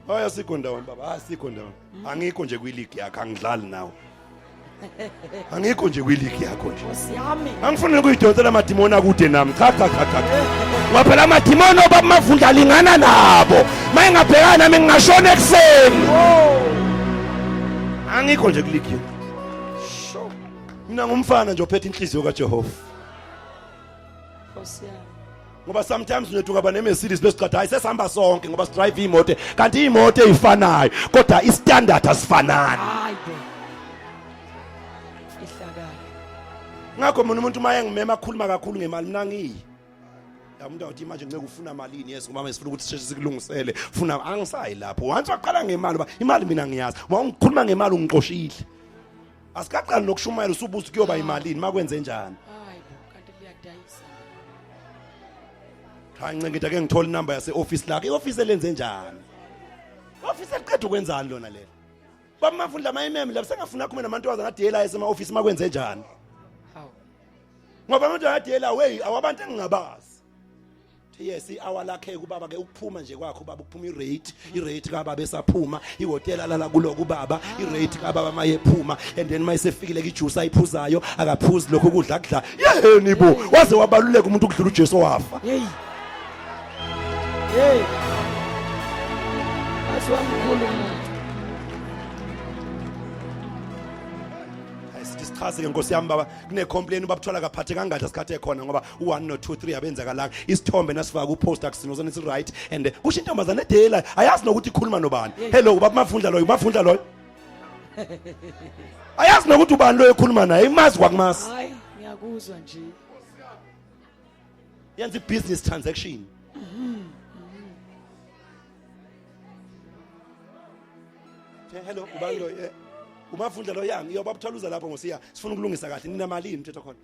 Hayi asikho ndawonye baba, hayi asikho ndawonye. Angikho nje kwileague yakho, angidlali nawe. Angikho nje kwileague yakho nje. Nkosi yami. Angifuni ukuyidonsela amadimoni akude nami. Cha cha cha cha. Ngoba phela amadimoni obaba Mavundla alingana nabo. Mayengabhekana nami ngingashona ekuseni. Oh. Angikho nje kwileague yakho. Sho. Mina ngumfana nje ophethe inhliziyo kaJehova. Nkosi yami. Ngoba sometimes unethuka ba neMercedes besiqatha hayi sesihamba sonke ngoba sidrive imoto, kanti imoto ezifanayo kodwa istandard asifanani. Hayi bo. Ihlakala. Ngakho mina umuntu maye ngimema akhuluma kakhulu ngemali mina ngiyi. Ya umuntu awuthi manje ngeke ufuna malini, yes ngoba sifuna ukuthi sisheshe sikulungisele. Funa angisayi lapho. Once waqala ngemali ba imali mina ngiyazi. Uma ngikhuluma ngemali ungixoshile. Asikaqali nokushumayela usubuza kuyoba imalini makwenze njani. Hayi bo, kanti liyadayisa. Cha ncengitha ake ngithola inamba yase office lakhe. I-office elenze njani? Office eliqeda ukwenzani lona lelo? Baba Mavundla mayimeme lapho sengafuna akhume namantokaza adiyela esema office makwenze njani? Hawu. Ngoba abantu adiyela wey awabantu engingabazi. Yes, i-hour lakhe kubaba ke ukuphuma nje kwakho baba ukuphuma i-rate kababa esaphuma ihotela lala kulo kubaba i-rate kababa mayephuma and then mayisefikile kijuice ayiphuzayo akaphuzi lokho kudla kudla yeheni bo waze wabaluleka umuntu ukudlula uJesu wafa. Hey. Hey. Asiwamkhulu umuntu. Hayi sithi sichaze ke Nkosi yami baba kune complaint ubabuthola kaphathe kangadla sikhathi ekhona ngoba u1 no 2 3 abenzakalanga isithombe nasifaka upost akusino sona si right and kusho intombazane edela ayazi nokuthi ikhuluma nobani. Hello ubaba Mavundla loyo, Mavundla loyo ayazi nokuthi ubani loyo ekhuluma naye, imazi kwakumasi. Hayi ngiyakuzwa nje. Yenza i-business transaction. Hello ubani lo, uMavundla lo yang iyo babuthola uza lapho ngosiya sifuna ukulungisa kahle nina malini umthetho khona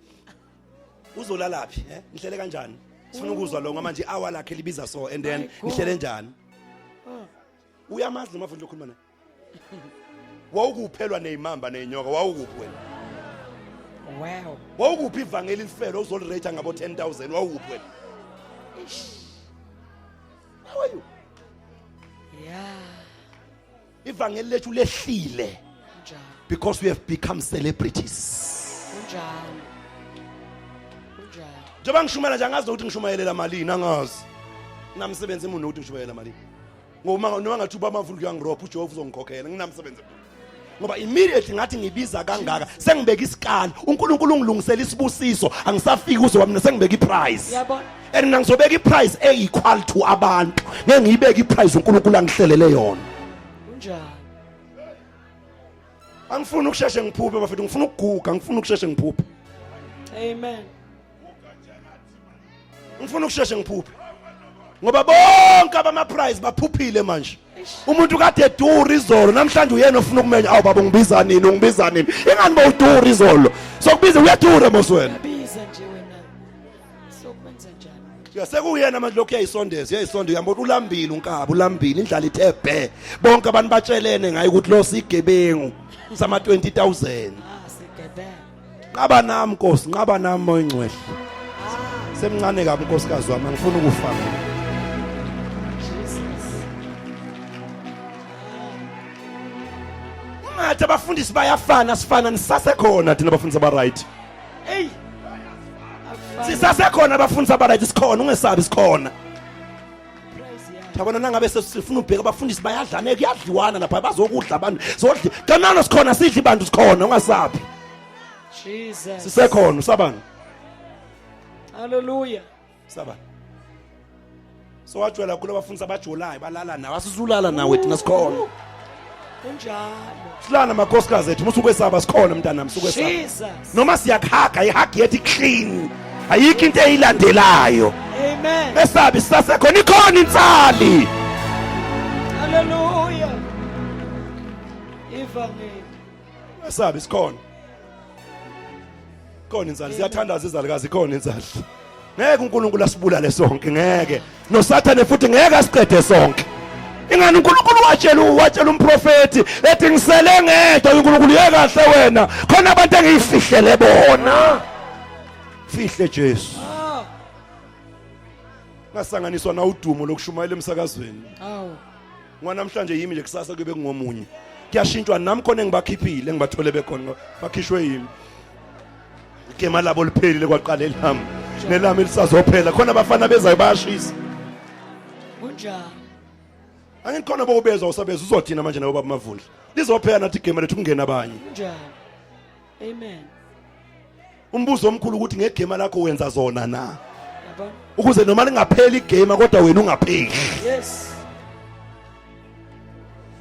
uzolalaphi nihlele kanjani sifuna ukuzwa lo ngoba manje hour lakhe libiza so and then My God. nihlele njani. Uyamazi lo Mavundla okhuluma naye? Wawukuphelwa nezimamba nezinyoka, wawukuphi wena? Wow. Wawukuphi ivangeli lifelo uzolirate ngabo 10,000, wawukuphi wena? Ish. How are you? Yeah. Ivangeli lethu lehlile. Kunjalo. Because we have become celebrities. Kunjalo. Kunjalo. Njengoba ngishumayela nje angazi nokuthi ngishumayelela malini angazi. Nginamsebenzi emuntu nokuthi ngishumayela malini. Ngoba noma ngathi uba amavulu kuyangirobha uJehova uzongikhokhela nginamsebenzi emuntu. Ngoba immediately ngathi ngibiza kangaka sengibeka isikali uNkulunkulu ungilungisela isibusiso angisafiki uzoba mina sengibeka iprice. Uyabona? And mina ngizobeka iprice equal to abantu. Ngeke ngiyibeke iprice uNkulunkulu angihlelele yona. Kunjalo. Angifuni ukusheshe ngiphuphe bafethu ngifuna ukuguga ngifuna ukusheshe ngiphuphe. Amen. Ngifuna ukusheshe ngiphuphe. Ngoba bonke abama prize baphuphile manje. Umuntu kade edura izolo namhlanje uyena ofuna ukumenya awu baba ungibiza nini ungibiza nini ingani bowudura izolo sokubiza uyadura mos wena Uyabiza nje wena. Sokwenza njani? Ya sekuyena manje lokhu uyayisondeza uyayisondeza uyambona ulambile unkaba ulambile indlala ithe bhe bonke abantu batshelene ngaye ukuthi lo sigebengu sama 20000 Ah, sigebengu. Nqaba nami Nkosi, nqaba nami Moya Oyingcwele. Semncane kabi unkosikazi wami, angifuni ukufa mina. Jesus. Ungathi abafundisi bayafana sifana nisasekhona thina abafundisi aba right. Hey. Akufani. Sisasekhona abafundisi aba right sikhona ungesabi sikhona. Praise Yah. Yabona nangabe sesifuna ubheka abafundisi bayadlana kuyadliwana lapha bazokudla abantu. Zodli. Kanano sikhona sidli bantu sikhona ungasabi. Jesus. Sisekhona usabani? Hallelujah. Sabani? So wajwayela kakhulu abafundisi abajolayo balala nawe asizulala nawe thina sikhona. Kunjalo. Silana amakhosikazi ethu musukwesaba sikhona mntanami sukwesaba. Jesus. Noma siyakuhaga ihug yethu clean. Ayikho into eyilandelayo. Amen. Esabi sisasekhona ikhona insali. Hallelujah. Ivangeli. Esabi sikhona. Khona insali siyathandaza izalukazi ikhona insali. Ngeke uNkulunkulu asibulale sonke ngeke. NoSathane futhi ngeke asiqede sonke. Ingani uNkulunkulu watshela watshela umprofeti ethi ngisele ngedwa uNkulunkulu yekahle wena khona abantu engiyifihlele bona. Fihle Jesu. Ah, Ngasanganiswa na udumo lokushumayela emsakazweni. awu. Ngoba namhlanje yimi nje kusasa kube kungomunye. Kuyashintshwa nami khona engibakhiphile engibathole bekhona bakhishwe yimi. Igema labo liphelile kwaqala elami. Nelami lisazophela khona abafana bezayo bayashisa. Kunjalo. Angithi khona bowubezwa usabeza uzothina manje nawe baba Mavundla. Lizophela nathi igema lethu kungena abanye. Kunjalo. Amen. Umbuzo omkhulu ukuthi ngegema lakho wenza zona na? Yabona? Ukuze noma lingapheli igema kodwa wena ungapheli. Yes.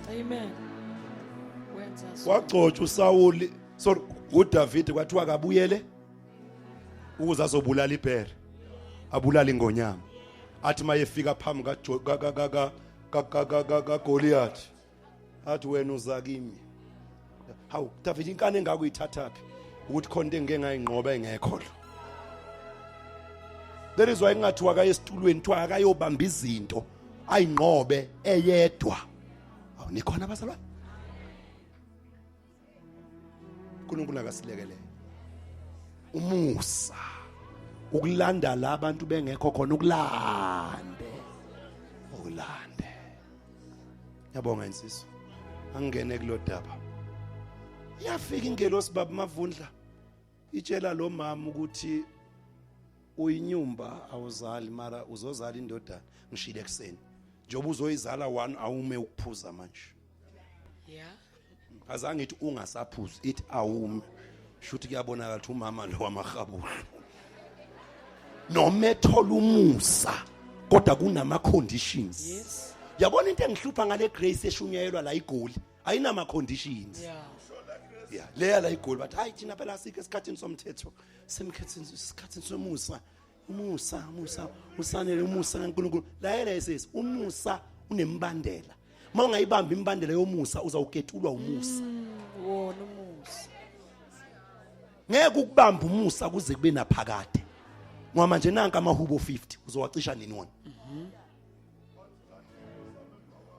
Amen. Wenza so. Wagcotshwa uSawuli sorry uDavid kwathiwa akabuyele ukuze azobulala ibhere abulala ingonyama athi mayefika phambi kaGoliath athi wena uza kimi hawu David inkani engaka uyithathaphi ukuthi khona into engike ngayinqoba engekho lo There is why kungathiwa akaye esitulweni kuthiwa akayobamba izinto ayinqobe eyedwa awu nikhona abazalwane uNkulunkulu akasilekelele umusa ukulanda la abantu bengekho khona ukulande ukulande yabonga insizwa angene kulodaba yafika ingelosi baba mavundla itshela lo mama ukuthi uyinyumba awuzali mara uzozala indodana ngishile ekseni njengoba uzoyizala one awume ukuphuza manje Yeah. Azange ithi ungasaphuzi ithi awume shuthi kuyabonakala ukuthi umama lo wamahabulu noma ethola umusa kodwa kunama conditions Yes. yabona into engihlupha ngale grace eshunyayelwa la igoli ayinama conditions Yeah. yeah leya la igoli bathi hayi thina phela asikho esikhathini somthetho semkhethini esikhathini somusa umusa umusa usanele umusa kaNkulunkulu layela esesi umusa unembandela uma ungayibamba imbandela yomusa uzawuketulwa umusa Wona umusa. Ngeke ukubamba umusa kuze kube naphakade ngoba manje nanka amahubo 50 uzowacisha nini wona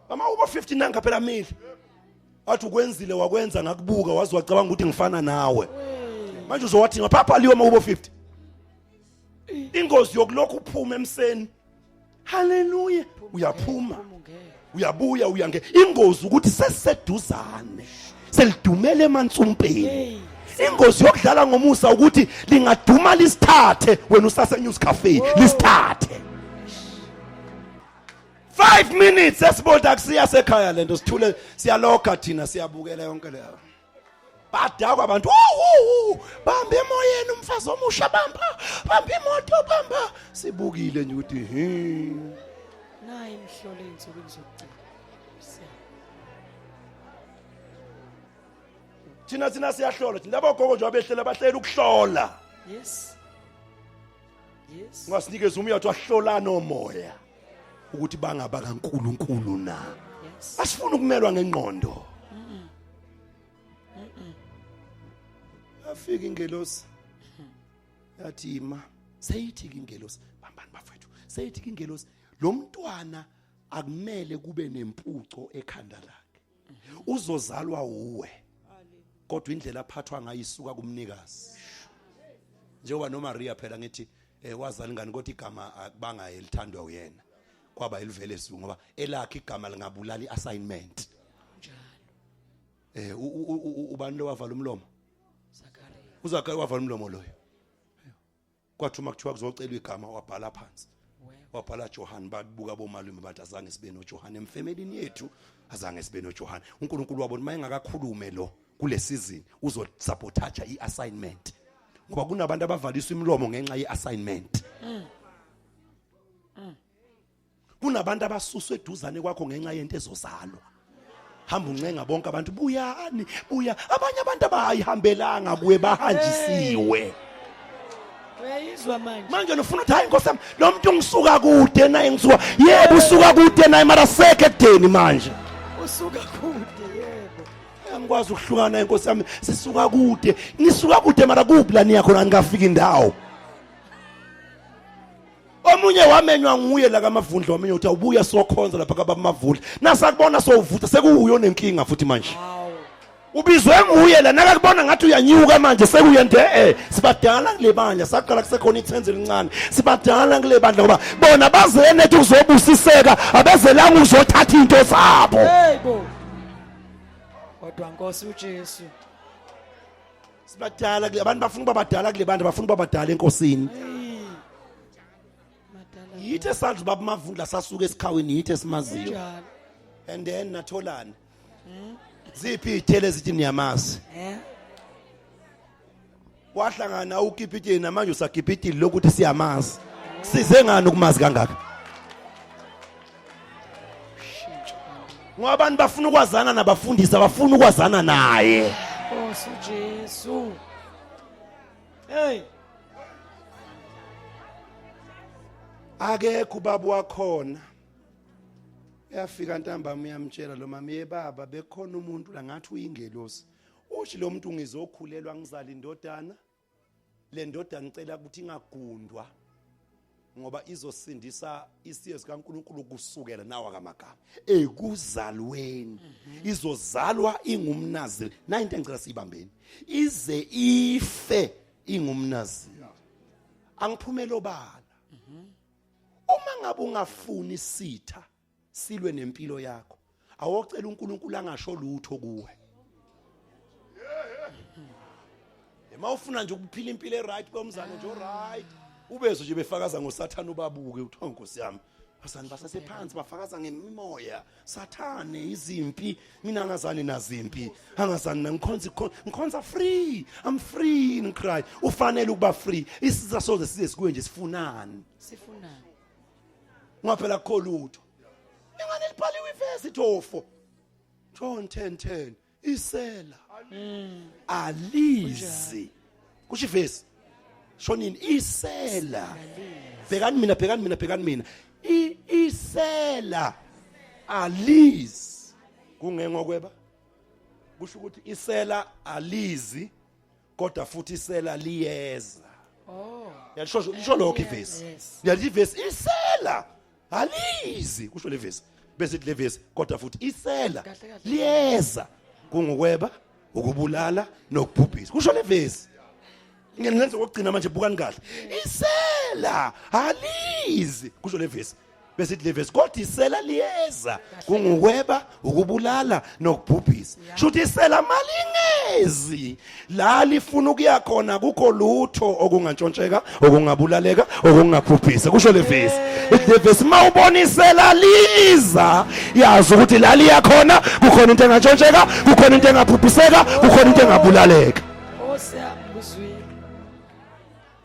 amahubo 50 nanka phela mile athi ukwenzile wakwenza ngakubuka waze wacabanga ukuthi ngifana nawe manje uzowathi ngaphapha liyo amahubo 50 ingozi yokulokhu uphuma emseni haleluya uyaphuma Phuma ungeke. Uyabuya uyange ingozi ukuthi sesiseduzane. Selidumele emansumpeni. Ingozi yokudlala ngomusa ukuthi lingaduma lisithathe wena usase News Cafe lisithathe. 5 minutes esibonda kusiya sekhaya lento sithule siyalokha thina siyabukela yonke leyo. Badakwa abantu. Bamba emoyeni umfazi omusha bamba. Bamba imoto bamba. Sibukile nje ukuthi he. Nayi imhlolo einsukwini zokugcina. Thina thina siyahlola thina labo gogo nje abehlela bahlela ukuhlola. Yes. Yes. Ungasinikeza umoya wathi wahlola nomoya ukuthi bangaba kaNkuluNkulu na. Yes. Asifuni ukumelwa ngengqondo. Afika ingelosi. Yathi ima seyithi ke ingelosi bambani bafethu seyithi ke ingelosi lo mntwana akumele kube nempuco ekhanda lakhe. Uzozalwa uwe. Kodwa indlela aphathwa ngayo isuka kumnikazi. Njengoba noMaria phela ngithi eh wazala ingane kodwa igama akubanga elithandwa uyena. Kwaba elivele esuku ngoba elakhe igama lingabulala iassignment. Njalo. Eh ubani lo wavala umlomo? Zakaria. UZakaria wavala umlomo loyo. Kwathi uma kuthiwa kuzocelwa igama wabhala phansi. Wabhala Johan babuka bomalume bathi azange sibe noJohan emfemelini yethu azange sibe noJohan. uNkulunkulu wabona uma engakakhulume lo kule season uzosabotage iassignment. Ngoba kunabantu abavaliswa imilomo ngenxa yeassignment. Kunabantu abasuswe eduzane kwakho ngenxa yento ezozalwa. Hamba uncenga bonke abantu buyani buya abanye abantu abayihambelanga kuwe bahanjisiwe. Uyayizwa manje. Manje ufuna ukuthi hayi Nkosi yami lo muntu ngisuka kude naye ngisuka yebo usuka kude naye mara sekhe ekudeni manje. Usuka kude yebo. Angikwazi ukuhlukana inkosi yami sisuka kude nisuka kude mara kuphi la niya khona angikafiki indawo. Omunye wamenywa nguye la kaMavundla wamenywa ukuthi awubuya sokhonza lapha kababa Mavundla. Nasakubona sowuvutha sekuwuyo nenkinga futhi manje. Ubizwe nguye la nakakubona ngathi uyanyuka manje sekuye nde eh sibadala kule bandla saqala kusekhona ithenze elincane sibadala kule bandla ngoba bona bazene ethi uzobusiseka abezelanga uzothatha into zabo. Hey bo. Kodwa Nkosi uJesu. Sibadala kule abantu bafuna ukuba badala kule bandla bafuna ukuba badala enkosini. Yithi esadla ubaba Mavundla sasuka esikhawini yithi esimaziyo. And then natholana. Ziphi izithelo ezithi niyamazi? Eh? Wahlangana ukipitini namanje usakipitini lokuthi siyamazi. Size ngani ukumazi kangaka? Ngoba abantu bafuna ukwazana nabafundisi abafuna ukwazana naye. Nkosi uJesu. Hey. Akekho ubaba wakhona. Uyafika ntambama uyamtshela lo mama ye baba bekhona umuntu la ngathi uyingelosi. Uthi lo muntu ngizokhulelwa ngizala indodana. Le ndodana ngicela ukuthi ingagundwa ngoba izosindisa isiye sikaNkuluNkulu kusukela nawa kamagama ekuzalweni izozalwa ingumnaziri nayi into engicela siyibambeni ize ife ingumnaziri angiphumele obala uma ngabe ungafuni isitha silwe nempilo yakho awocela uNkulunkulu angasho lutho kuwe Ema ufuna nje ukuphila impilo eright komzane nje oright ubezwe nje befakaza ngosathane ubabuke uthi oh Nkosi yami basani basasephansi bafakaza ngemimoya sathane izimpi mina angazani nazimpi angazani nangikhonza ngikhonza free i'm free in Christ ufanele ukuba free isiza soze size sikuye nje sifunani sifunani ngoba phela akukho lutho ingane libhaliwe ivesi ithofo John 10:10 isela alizi kusho ivesi shonini isela bhekani mina bhekani mina bhekani mina isela alizi kungengokweba kusho ukuthi isela alizi kodwa futhi isela liyeza oh yalisho lisho lokho ivesi yalithi ivesi isela alizi kusho le vesi bese le vesi kodwa futhi isela liyeza kungukweba ukubulala nokubhubhisa kusho le vesi ngenze kokugcina manje bukani kahle isela alizi kusho le vesi Bese ithi levesi kodwa isela liyeza kungukweba ukubulala nokubhubhisa. Shuthi isela malingezi la lifuna ukuya khona kukho lutho okungantshontsheka okungabulaleka okungabhubhisa kusho levesi. Ithi levesi mawubona isela liza yazi ukuthi la liya khona kukhona into engantshontsheka kukhona into engabhubhiseka kukhona into engabulaleka.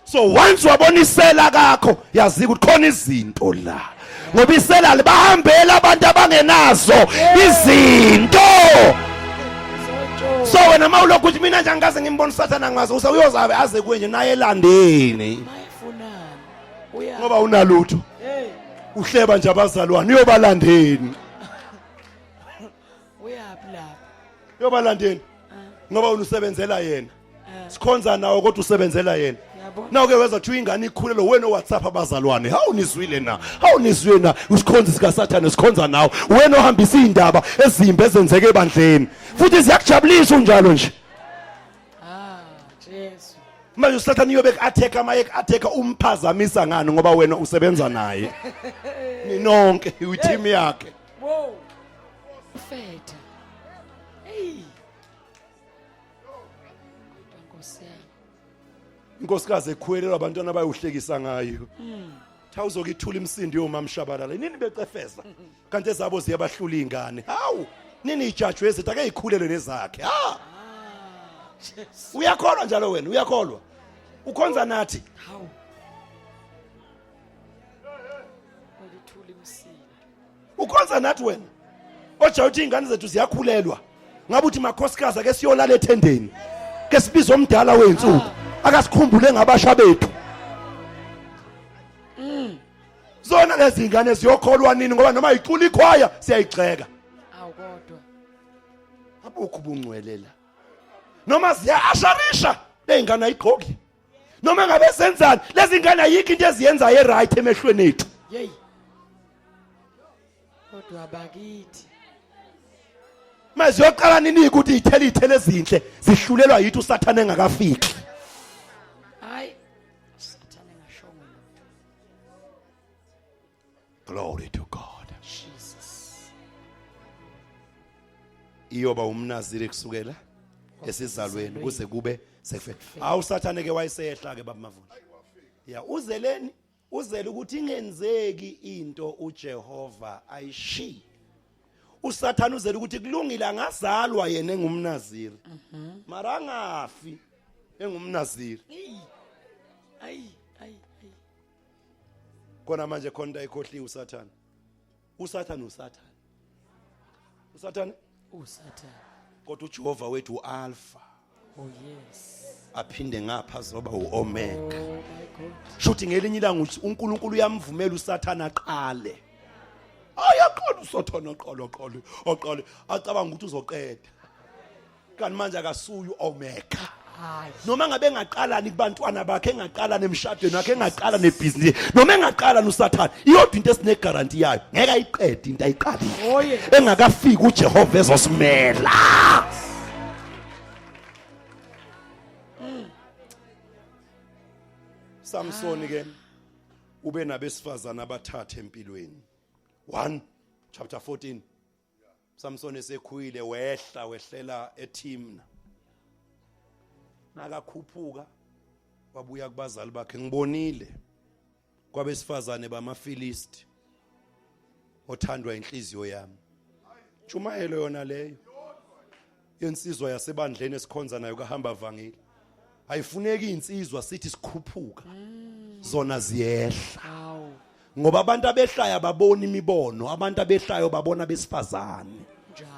So once wabona isela kakho yazi ukuthi khona izinto la ngoba isela libahambela abantu abangenazo izinto. So wena mawulokhu uthi mina nje angikaze ngimbone uSathane angazi uyozabe aze kuwe nje naye elandeni ngoba unalutho uhleba nje abazalwane uyobalandeni Uyaphi lapha? Uyobalandeni ngoba unusebenzela yena. Sikhonza nawo kodwa usebenzela yena. Yabo. Naw ke weza kuthiwa ingane ikhulelwe wena oWhatsApp abazalwane. Hawu nizwile na? Hawu nizwile na? Usikhonza sikaSathane sikhonza nawe. Wena ohambisa izindaba ezimbi ezenzeke ebandleni. Futhi ziyakujabulisa unjalo nje. Ah, Jesu. Manje uSathane uyobe ku-attack amaye ku-attack umphazamisa ngani ngoba wena usebenza naye. Ninonke uyi-team yakhe. Whoa. Fetha. Hey. Kodwa Nkosi yami. Inkosikazi ekhwelelwa abantwana bayohlekisa ngayo. Tha uzokithula imisindo yomamshabalala. Nini becefeza? Kanti ezabo ziyabahlula izingane. Hawu, nini ijajwe ezithi ake ikhulele nezakhe. Ha! Ah, Jesu. Uyakholwa njalo wena, uyakholwa. Ukhonza nathi. Hawu. Ulithula imisindo. Ukhonza nathi wena. Ojaye uthi izingane zethu ziyakhulelwa. Ngabe uthi makhosikazi ake siyolala ethendeni. Ke sibize omdala wezinsuku. Akasikhumbule ngabasha bethu. Zona lezi ngane ziyokholwa nini ngoba noma icula ikhwaya siyayigxeka. Awu kodwa. Abukho ubungcwele la. Noma ziya-asharisha ley'ngane ayigqoki. Noma ngabe senzani lezi ngane ayikho into eziyenzayo e-right emehlweni ethu. Yey. Kodwa bakithi. Manje ziyoqala nini ukuthi iy'thelo iy'thelo ezinhle zihlulelwa yithi uSathane engakafiki. Hayi. Sathane engashongo lutho. Glory to God. Jesus. Iyoba umnaziri kusukela esizalweni kuze kube sekufeni. Hawu uSathane ke wayesehla ke baba Mavundla. Ya uzeleni uzele ukuthi ingenzeki into uJehova ayishiye. uSathane uzele ukuthi kulungile angazalwa yena engumnaziri. Mara angafi engumnaziri. Ayi, ayi, ayi. Kona manje khona into ayikhohliwe uSathane. uSathane uSathane. uSathane uSathane. Kodwa uJehova wethu uAlpha. Oh yes. Aphinde ngapha zoba uOmega. Oh my God. Shuthi ngelinye ilanga uNkulunkulu uyamvumela uSathane aqale. Ayaqala uSathane aqale aqale aqale acabanga ukuthi uzoqeda. Kanti manje akasuye uOmega. Hayi. Noma ngabe engaqalani kubantwana bakhe engaqala nemshadweni wakhe engaqala nebhizinisi noma engaqala noSathane iyodwa into esine guarantee yayo ngeke ayiqede into ayiqalile Oh yes. engakafiki uJehova ezosimela. Samson ke ube nabesifazana abathathu empilweni. 1 chapter 14 Samson esekhuyile wehla wehlela eThimna. Nakakhuphuka wabuya kubazali bakhe ngibonile kwabesifazane bamaFilisti othandwa inhliziyo yami. Tshumayelo yona leyo yensizwa yasebandleni esikhonza nayo kahamba vangeli. Ayifuneki insizwa sithi sikhuphuka zona ziyehla. Hawu. Ngoba abantu abehlayo ababoni imibono, abantu abehlayo babona besifazane. Njalo.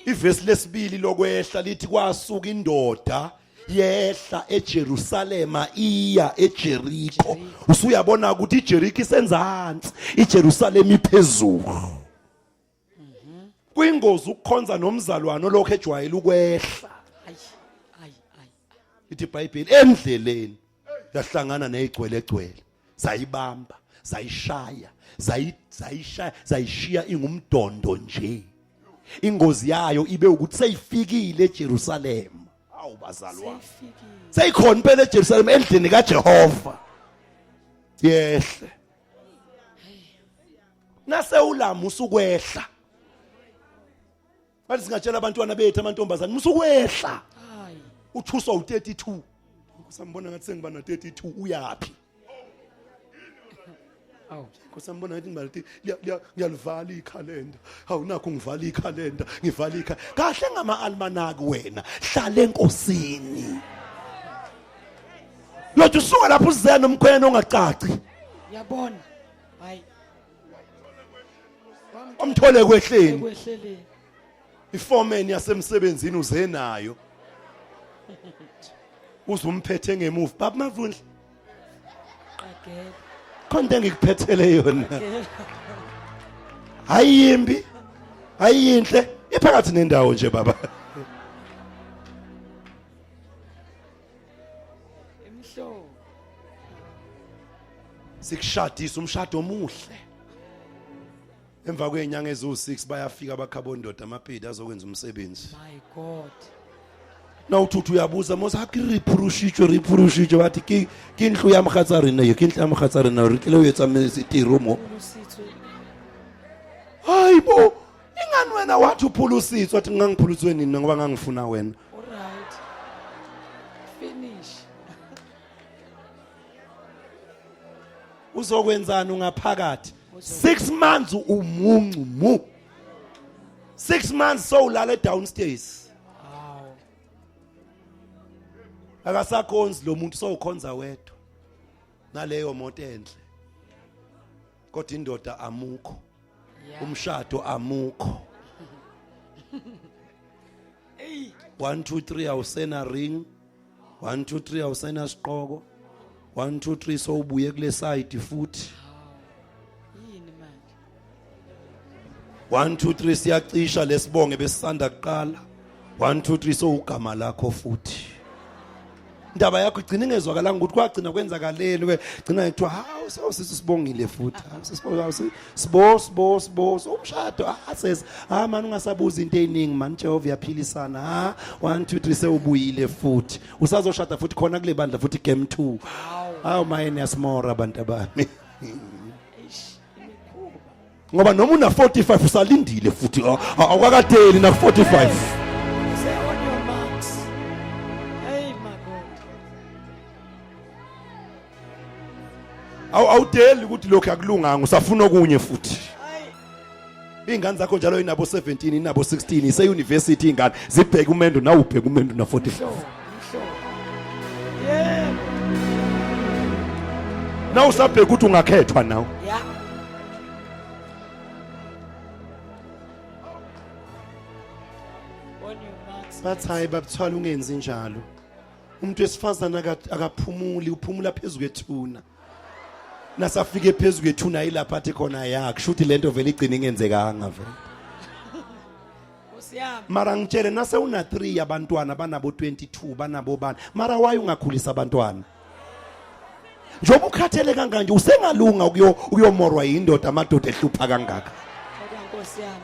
Ivesi lesibili lokwehla lithi kwasuka indoda yehla eJerusalema iya eJeriko. Usuyabona ukuthi iJeriko isenzansi, iJerusalema iphezulu. Kuyingozi ukukhonza nomzalwane olokhu ejwayele ukwehla. Ayi, ayi, ayi. Ithi iBhayibheli endleleni yahlangana nezigcwele egcwele zayibamba zayishaya zayishaya zayishiya ingumdondo nje. Ingozi yayo ibe ukuthi seyifikile eJerusalema. Awu bazalwane, Seyifikile. seyikhona impela eJerusalema endlini kaJehova. Yehle. Nase ulama usukwehla. Bathi singatshela abantwana bethu amantombazane musukwehla. Hayi. Uthuswa u32. Kusambona ngathi sengiba na 32 uyapi? Awu. Kusambona ngathi ngiba ngiyalivala ikhalenda. Hawu nakho ngivala ikhalenda, ngivala ikha. Kahle ngama almanac wena. Hlala enkosini. Lothi usuka lapho uze nomkhwena ongacaci. Yabona. Hayi. Omthole kwehleni. Ekwehleleni. Iforeman yasemsebenzini uze nayo. Uzumphethe ngemuva. Baba Mavundla. Qagela. Khona into engikuphethele yona. Hayi yimbi. Hayi yinhle. Iphakathi nendawo nje baba. Imihlobo. Sikushadisa umshado omuhle. Emva kwezinyanga eziwu6 bayafika abakhabondoda amapedi azokwenza umsebenzi. My God. Na uthi uyabuza mos ha ke re phurushitšwe re phurushitšwe bathi ke ke ntlo ya mogatsa rena ye ke ntlo ya mogatsa rena re tlile o etsa tiro mo. Ulusitswe. Hayi bo ingani wena wathi uphulusitswe wathi ngangiphuluswe nini ngoba ngangifuna wena. All right. Finish. Uzokwenzani ungaphakathi 6 months umuncu mu 6 months sowulala downstairs. Hawu. Akasakhonzi lo muntu sowukhonza wedwa naleyo moto enhle kodwa indoda amukho. Yeah. Umshado amukho. Ey. 1 2 3 awusena ring. 1 2 3 awusena siqoko. 1 2 3 sowubuye kule side futhi. Yini manje? 1 2 3 siyacisha lesibonge besisanda kuqala. 1 2 3 sowugama lakho futhi. Indaba yakho igcina ingezwakalanga ukuthi kwagcina kwenzakaleni ke gcina ngithiwa hawu sewusisi sibongile futhi hawu sisibongile sibo sibo sibo umshado ah ses ah man ungasabuza into eziningi man Jehova uyaphilisana ha 1 2 3 sewubuyile futhi usazoshada futhi khona kule bandla futhi game 2 hawu mayeni yasimora abantu abami. Eish, imikhuba. Ngoba noma una 45 usalindile futhi awukakadeli na 45. Say on your marks. Hey my God. Awu awudeli ukuthi lokho akulunganga usafuna okunye futhi. Hayi. Ingane zakho njalo inabo 17 inabo 16 ise university ingane zibheke umendo nawe ubheke umendo na 45. Mhlobo, mhlobo. Yebo. Na usabheka ukuthi ungakhethwa nawe. Yeah. On your marks. Bathi hayi babuthwala ungenzi njalo. Umuntu wesifazana akaphumuli uphumula phezulu kwethuna. Nasafike phezulu kwethuna yilapha athi khona ya kusho ukuthi lento vele igcine ingenzekanga vele. Nkosi yami. Mara ngitshele nase una 3 abantwana banabo 22 banabo bani mara why ungakhulisa abantwana? Njengoba ukhathele kangaka nje usengalunga ukuyomorwa yindoda amadoda ehlupha kangaka. Kodwa Nkosi yami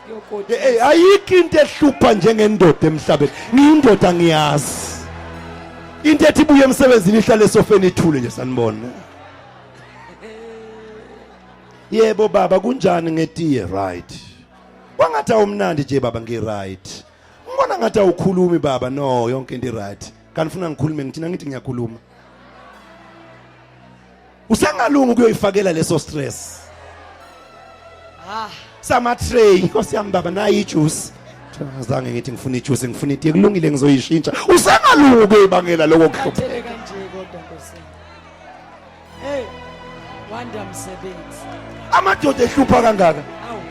yokoti. Eh ayikho into ehlupha njengendoda emhlabeni. Ngiyindoda ngiyazi. Into ethi ibuye emsebenzini ihlale esofeni ithule nje sanibona. Yebo baba kunjani ngetiye right. Kwangathi awumnandi nje baba ngi right. Ngibona ngathi awukhulumi baba no yonke into right. Kanti ufuna ngikhulume ngithina ngithi ngiyakhuluma. Usengalunga ukuyoyifakela leso stress. Ah, Sama tray inkosi yami baba nayi ijuice. Azange ngithi ngifuna ijuice ngifuna itiye kulungile ngizoyishintsha. Usengalunga ukuyibangela lokho kuhlupha. khathele kanje kodwa Nkosi yami. Hey, wanda msebenzi. Amadoda ehlupha kangaka. Awu.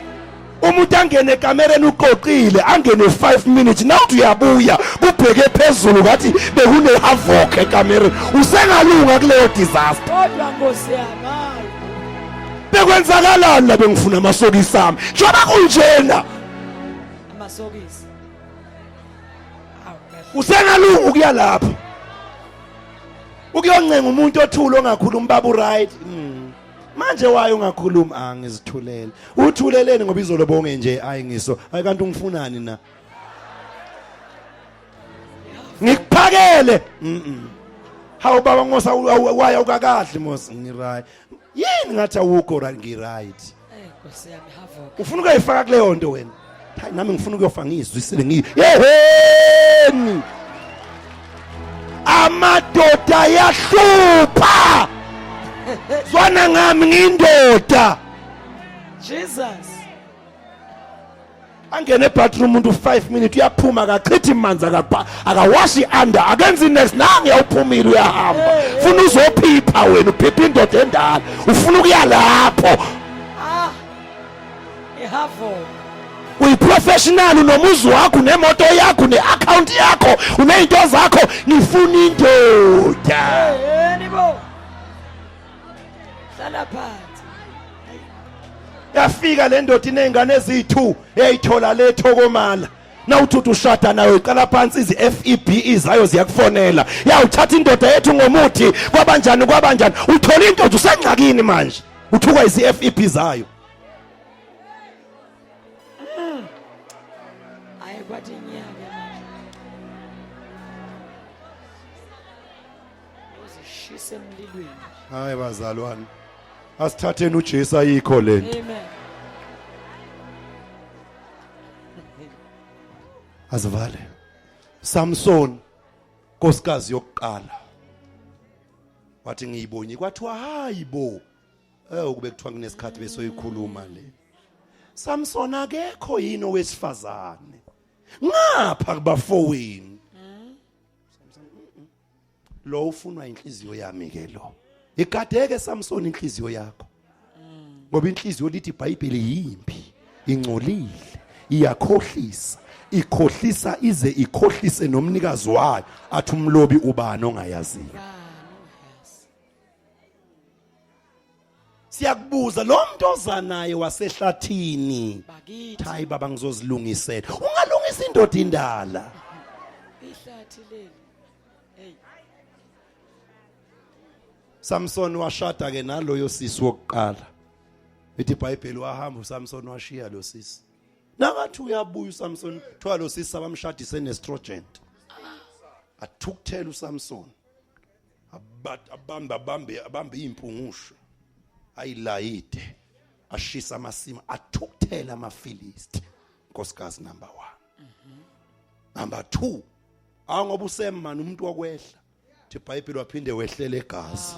Umuntu angene ekamereni uqoqile angene 5 minutes nawuthi uyabuya kubheke phezulu ngathi bekune havoc ekamereni usengalunga kuleyo disaster. Kodwa Nkosi yami hayi. Bekwenzakalani la bengifuna amasokisi ami njengoba kunjena. Amasokisi. Awu kahle. Usengalunga ukuya lapho. Ukuyoncenga umuntu othule ongakhulumi baba uright. Manje waye ungakhulumi angizithulele. Uthuleleni ngoba izolo bonge nje ayi ngiso. Hayi kanti ungifunani na? Ngikuphakele. Hawu baba ngosa waya ukakadli mos ngi right. Yini ngathi awukho right ngi right. Nkosi yami havoc. Ufuna ukuyifaka kuleyo nto wena. Hayi nami ngifuna ukuyofa ngiyizwisile ngiyi. Yeheni. Amadoda yahlupha. Zwana ngami ngindoda. Jesus. Angene ebathroom umuntu 5 minutes uyaphuma akachithi manzi akabha akawashi under akenzi next nange uphumile uyahamba funa uzophipha wena uphipha indoda endala ufuna ukuya lapho. Ah. Ihavoc. Uyiprofessional unomuzi wakho unemoto yakho une-account yakho uney'nto zakho ngifuna indoda. Yeheni bo. Hlala phansi. Yafika le ndoda iney'ngane eziyi-2 eyayithola le thokomala nawuthi ushada nayo iqala phansi izi FEBE zayo ziyakufonela yawuthatha indoda yethu ngomuthi kwabanjani kwabanjani uthola indoda usengxakini manje uthukwa izi FEB zayo. Hayi kwathi inyaka manje. Uzishisa emlilweni. Hayi bazalwane asithatheni uJesu ayikho lento. Amen. Azivale. Samson nkosikazi yokuqala wathi ngiyibonye kwathiwa hayi bo ukube kuthiwa kunesikhathi besoyikhuluma le. Samson akekho yini owesifazane ngapha kubafowenu? Lo ufunwa inhliziyo yami ke lo. Igadeke Samson inhliziyo yakho. Ngoba inhliziyo lithi iBhayibheli yimbi, ingcolile, iyakhohlisa, ikhohlisa ize ikhohlise nomnikazi wayo. Athi umlobi ubani ongayaziyo. Siyakubuza lo muntu oza naye wasehlathini. Bakithi. Hayi baba ngizozilungisela. Ungalungisa indoda indala. Ihlathi leli. Hey. Samson washada ke naloyo sisi wokuqala. Ithi iBhayibheli wahamba uSamson washiya lo sisi. Nakathi uyabuya uSamson thiwa lo sisi abamshadise nestrogen. Athukuthela uSamson. Abambe abambe abambe impungusho. Ayilayide. Ashisa amasima athukuthela amaFilisti. Nkosikazi number 1. Number 2. Angoba usemana umuntu wokwehla. Thi iBhayibheli waphinde wehlela egazi.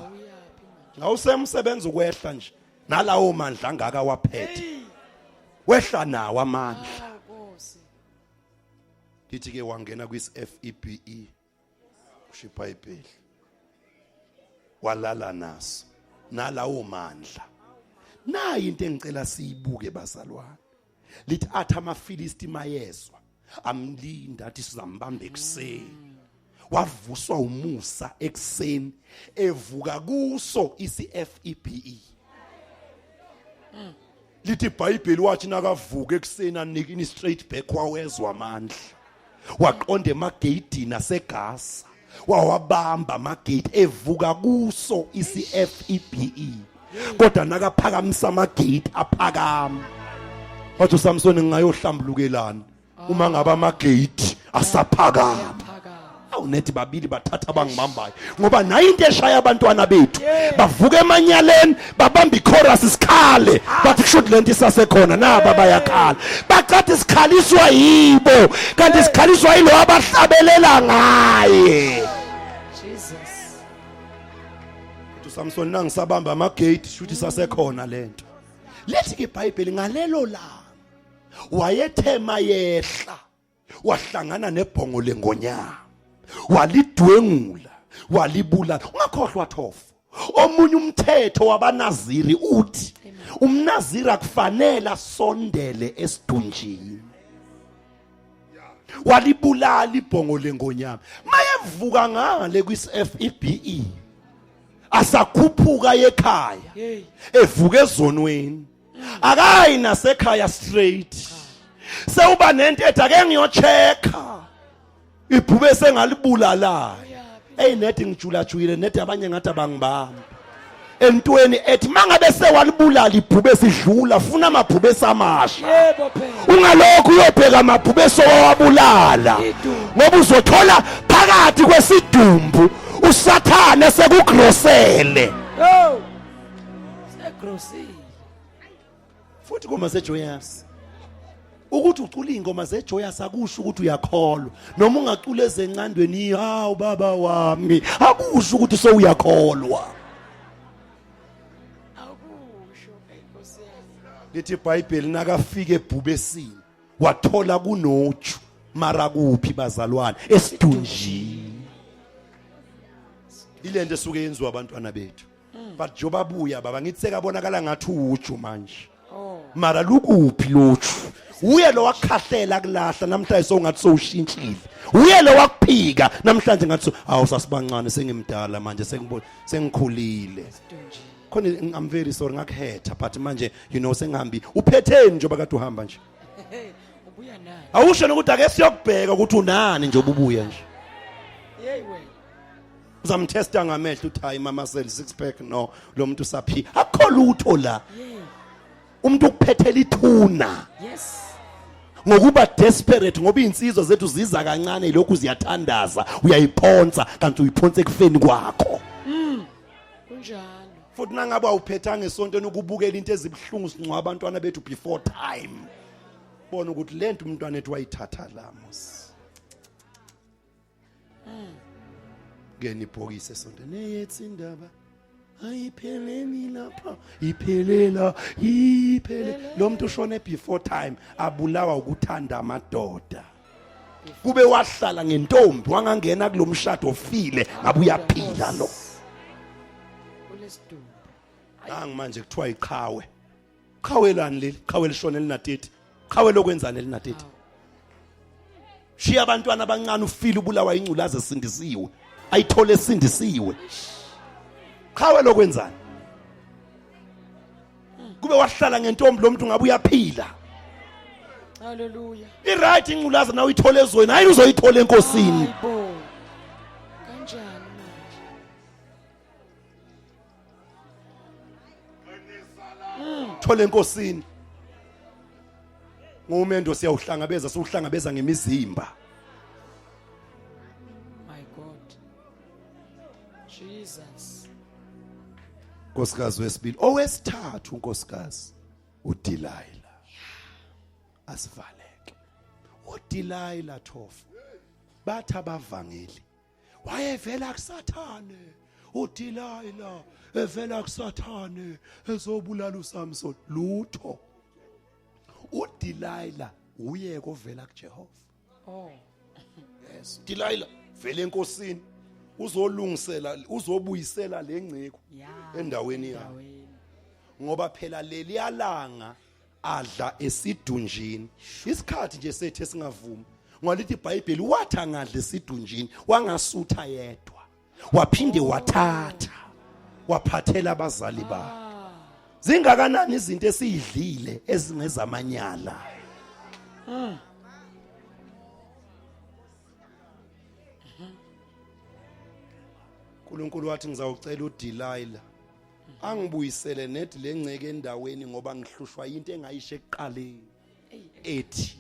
Awusemsebenza ukwehla nje. Nalawo mandla angaka waphethe. Wehla nawo amandla. Lithi ke wangena kwis FEBE. Kusho iBhayibheli. Walala naso. Nalawo mandla. Nayi into engicela siyibuke bazalwane. Lithi athi amaFilisti mayezwa amlinda athi sizambamba ekuseni. Wavuswa umusa ekuseni evuka kuso isiFEBE. Lithi iBhayibheli wathi nakavuka ekuseni anikini straight back wawezwa amandla. Waqonda emageyidini aseGaza. Wawabamba amagate evuka kuso isiFEBE. Kodwa nakaphakamisa amagate aphakama. Wathi uSamson ngingayohlambulukelana uma ngabe amagate asaphakama. Awu nethi babili bathatha abangibambayo ngoba nayo into eshaya abantwana bethu bavuka emanyaleni babamba ichorus sikhale bathi kushuthi lento isasekhona naba bayakhala bacathi sikhaliswa yibo kanti sikhaliswa yilo abahlabelela ngaye. Jesus. uSamson nangisabamba amagate shuthi sasekhona lento. Lethi ke iBhayibheli ngalelo langa wayethema yehla wahlangana nebhongo lengonyama walidwengula walibulala. Ungakhohlwa thofo omunye umthetho wabanaziri uthi umnaziri akufanele asondele esidunjini. Walibulala ibhongo lengonyama. Mayevuka ngale kwi-FEBE asakhuphuka ekhaya evuka ezonweni akayi nasekhaya straight sewuba nento ethi ake ngiyochecka ibhube sengalibulalayo. Hey nethi ngijulajulile nethi abanye ngathi abangibambi entweni ethi mangabe sewalibulala ibhube sidlula funa amabhube samasha. Yebo phela. Ungalokhu uyobheka amabhube sowabulala ngoba uzothola phakathi kwesidumbu uSathane sekugrosele. Oh. Segrosile. Futhi ingoma zeJoyous, ukuthi ucula ingoma zeJoyous akusho ukuthi uyakholwa. Noma ungacula ezencandweni, hawu baba wami, akusho ukuthi sewuyakholwa. Akusho, Nkosi yami. Lithi iBhayibheli nakafika ebhubesini wathola kunoju, mara kuphi bazalwane? Esidunjini. Ilento esuke yenziwa abantwana bethu. But njengoba buya baba, ngithi sekabonakala ngathi uju manje. Oh. Mara lukuphi lothu? Uye lo wakhahlela kulahla namhlanje sowungathi sowushintshile. Uye lo wakuphika namhlanje ngathi awu sasibancane, sengimdala manje, sengikhulile. Sidunjini. Khona I'm very sorry ngakuhetha, but manje you know sengihambi. Uphetheni njengoba kade uhamba nje? Hey, ubuya nani? Awusho nokuthi ake siyokubheka ukuthi unani nje ububuya nje. Hey wena. Uzamtesta ngamehlo uthi hayi mama sel six pack, no lo muntu usaphi, akukho lutho la. Yeah. Umuntu ukuphethela ithuna. Yes. Ngokuba desperate, ngoba izinsizwa zethu ziza kancane lokhu ziyathandaza, uyayiphonsa kanti uyiphonsa ekufeni kwakho. Kunjalo. Futhi nangabe awuphethanga esontweni ukubukela into ezibuhlungu, singcwaba abantwana bethu before time. Bona ukuthi lento umntwana ethu wayithatha la mos. Ngena ibhokisi esontweni eyethi indaba ayipheleli lapha, iphelela iphele. Lo muntu ushone before time, abulawa ukuthanda amadoda. Kube wahlala ngentombi wangangena kulomshado ofile, ngabe uyaphila lo. Kulesidumbu. Nangi manje kuthiwa iqhawe. Qhawe lani leli? Qhawe lishone lina 30. Qhawe lokwenzani lina 30? Shiya abantwana abancane ufile, ubulawa ingculazi esindisiwe. Ayithole esindisiwe. Qhawe lokwenzani? Kube wahlala ngentombi lo muntu ngabe uyaphila. Hallelujah. I-right ingculazi nawe uyithole ezweni, hayi uzoyithola enkosini. Hayibo. Kanjani manje? Thola enkosini. Ngumendo siyawuhlangabeza, siwuhlangabeza ngemizimba. My God. Jesus. Nkosikazi wesibili, owesithathu unkosikazi uDelilah. Asivaleke. uDelilah Thofu bathi abavangeli wayevela kuSathane, uDelilah evela kuSathane ezobulala uSamson. Lutho, uDelilah uye kovela kuJehova. Oh. Yes, Delilah vele enkosini uzolungisela, uzobuyisela lengceku endaweni yayo, Endaweni. ngoba phela leliyalanga adla esidunjini isikhathi nje sethu esingavumi, ngoba lithi iBhayibheli wathi angadla esidunjini wangasutha yedwa, waphinde wathatha waphathela abazali bakhe. Zingakanani izinto esiyidlile ezingezamanyala? uNkulunkulu wathi ngizawucela uDelilah angibuyisele nedi lengceke endaweni, ngoba ngihlushwa into engayisho ekuqaleni ethi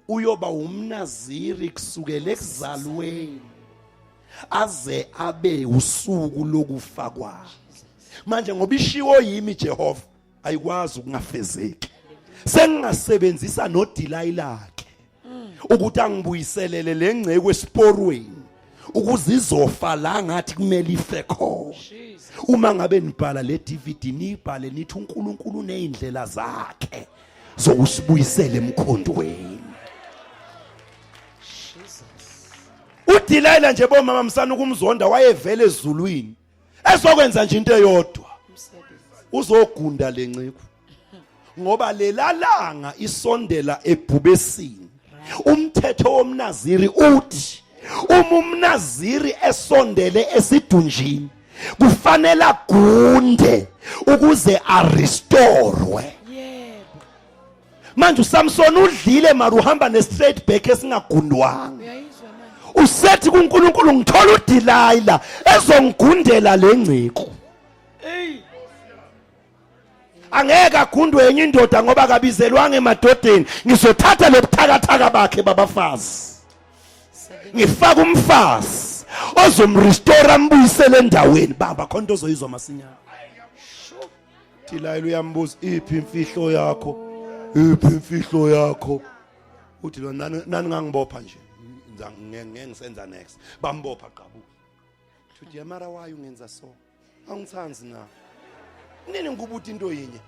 uyoba umnaziri kusukela ekuzalweni aze abe usuku lokufa kwakhe. Manje ngoba ishiwo yimi Jehova, ayikwazi ukungafezeki. Sengingasebenzisa noDelilah ke ukuthi angibuyiselele lengceku esiporweni ukuze izofa la ngathi kumele ife khona. Jesus. Uma ngabe nibhala le DVD, nibhale nithi uNkulunkulu unezindlela zakhe zokusibuyisela emkhondweni. Jesus. uDelilah nje bomama msana ukumzonda, wayevele ezulwini esokwenza nje into eyodwa, Umsebenzi. uzogunda lenciko, ngoba lelalanga isondela ebhubesini. Umthetho womnaziri uthi uma umnaziri esondele esidunjini kufanele agunde ukuze arestorwe. Yebo. Manje uSamson udlile, mara uhamba ne straight back esingagundwanga. Uyayizwa manje. Usethi kuNkulunkulu ngithola uDelilah ezongigundela lengciko. Hey. Angeke agundwe enye indoda ngoba akabizelwanga emadodeni. Ngizothatha lobuthakathaka bakhe babafazi, ngifaka umfazi ozomrestore, ambuyisele endaweni. Baba khona into ozoyizwa masinyane. Delilah uyambuza, iphi imfihlo yakho? Iphi imfihlo yakho? Uthi lo, nani nani ngangibopha nje, ngeke ngisenza next. Bambopha qabu. Uthi, yamara wayo ungenza so, angithandi na nini ngikubuta into yinye.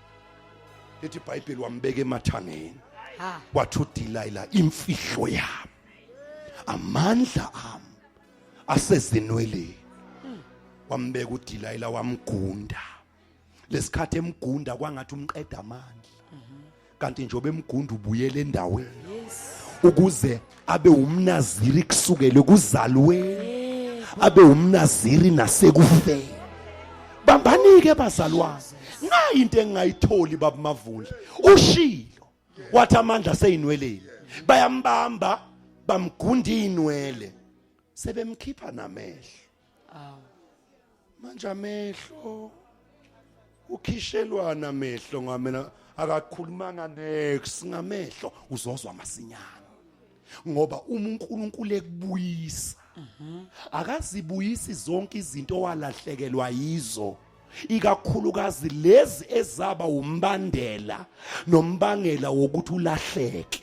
Lithi iBhayibheli wambeka emathangeni. Ha. Wathi uDelilah, imfihlo yami, amandla ami asezinweleni. Wambeka uDelilah, wamgunda. Lesikhathi emgunda kwangathi umqeda amandla, kanti njengoba emgunda ubuyela endaweni ukuze abe umnaziri kusukela ekuzalweni, abe umnaziri nasekufeni. Bambanike bazalwane, nayi into engingayitholi. Baba Mavundla ushilo, wathi amandla seyinweleni. Bayambamba, bamgunda inwele, sebemkhipha namehlo. Awu. Manje amehlo ukhishelwana amehlo ngamena, akakhulumanga nex ngamehlo, uzozwa masinyane, ngoba uma uNkulunkulu ekubuyisa akazibuyisi zonke izinto owalahlekelwa yizo, ikakhulukazi lezi ezaba umbandela nombangela wokuthi ulahleke.